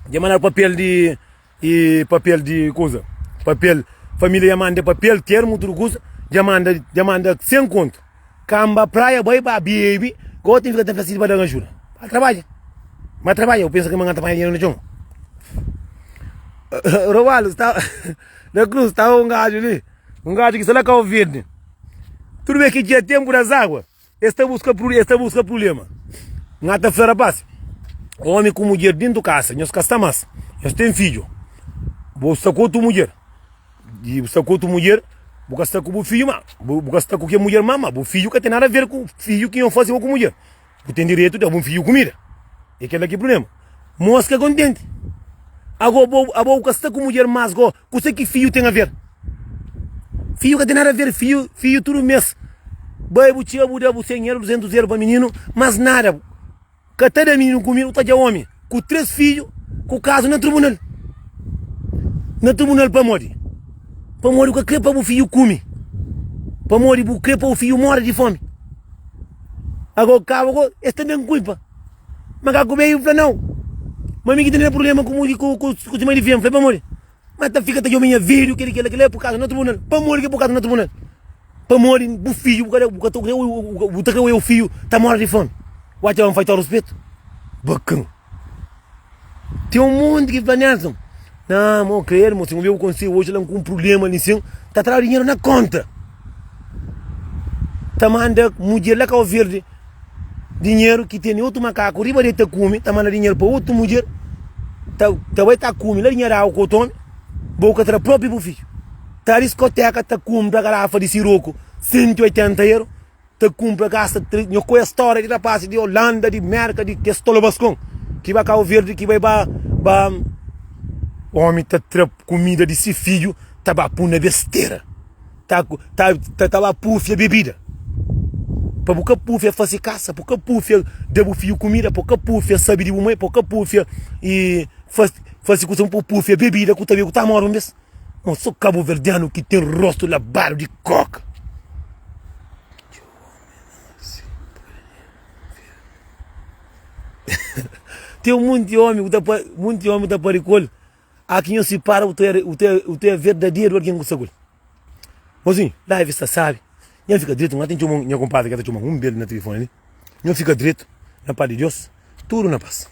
Dja mandado papel di e papel di kuza. Papel, família dja manda papel, termo, tudo kuza. Dja manda, dja manda 100 conto. Kamba praia bai ba bebe, gosi ten fika ta fla si pa dan ajuda. Ba trabadja. Ba trabadja, bu pensa ki ma ta panha dinheru na txon. Robaldo sta da Cruz sta un gaju li, un gaju ki sta la Cabo Verde. Tudu bes ki txia tempu das água, es ta buska es ta buska problema. N ta fla rapaz, omi ku mudjer dentu kasa, nhos ka sta mas, nhos ten fidju, bo sta ku otu mudjer. Di bu sta ku otu mudjer, bu ka sta ku bu fidju ma bu ka sta ku ke mudjer ma, ma bu fidju ka ten nada ver ku fidju ki nho fase bo ku mudjer. Bu ten direitu da bu fidju kumida. E kela ki prublema. Mos ka kontenti. Ago bo abo bu ka sta ku mudjer mas go, kuse ki fidju ten aver? Fidju ka ten nada aver, fidju fidju tudu mes bai bu txega bu da bu 100 euro, 200 euro pa mininu, mas nada. Ka ta da mininu kumida, bu ta dja omi ku 3 fidju ku kazu na tribunal. Na tribunal pamodi? Pamodi bu ka kre pa bu fidju kume. Pamodi bu kre pa bu fidju more di fomi. Ago kaba go, es ta ben kulpa. Makaku beju fla nau. Ma mi ki tene problema ku ku ku ku si mai di fia. Fla pamodi? Ma ta fika ta djobe nha fidju, keli kela kela, pur kaza na tribunal. Pamodi ki pur kaza na tribunal? Pamodi bu fidju bu ka da bu ka ta kre bu ta kre oia bu fidju ta mora di fomi. Bu atxa ma N fai-ta ruspetu? Bakan. Ten un monti ki fla Nelson, Nah, mo kredu, mo si N obi bu konsedju oji la N ku un prublema li sin, ta tradu dinheru na konta. Ta manda mudjer la Kau Verdi dinheru ki tene otu makaku riba di el ta kume, ta manda dinheru pa otu mudjer ta ta bai ta kume la dinheru agu ku otu omi, bo ka ta da propi bu fidju. Ta diskoteka ta kunpra garafa di siroku 180 euro ta kunpra gasta nho koi storia di rapaz di Holanda di Merka di kes tolobaskon ki ba Cabo Verde ki bai ba ba omi ta tra kumida di si fidju ta ba pui na bestera ta ta ta ba pufia bebida pa bu ka pufia fasi kasa pa bu ka pufia da bu fidju kumida pa bu ka pufia sabi di bu mai pa bu ka pufia i fasi kusa pa bu pufia bebida ku ta bebe ku ta mori un bes. Mon so kabuverdianu ki ten rostu labadu di koka. Ten un monti omi ku ta pa monti omi ta pari ku el, a ki nho sipara bu ta bu ta bu ta verdaderu algen ku sta ku el. Mozinhu, live sta sabi. Nha fika dretu, nha ten txoma nha kunpadri ki ta txoma un bel na tilifoni li. Nho fika dretu, na pas di Dios, tudu na pas.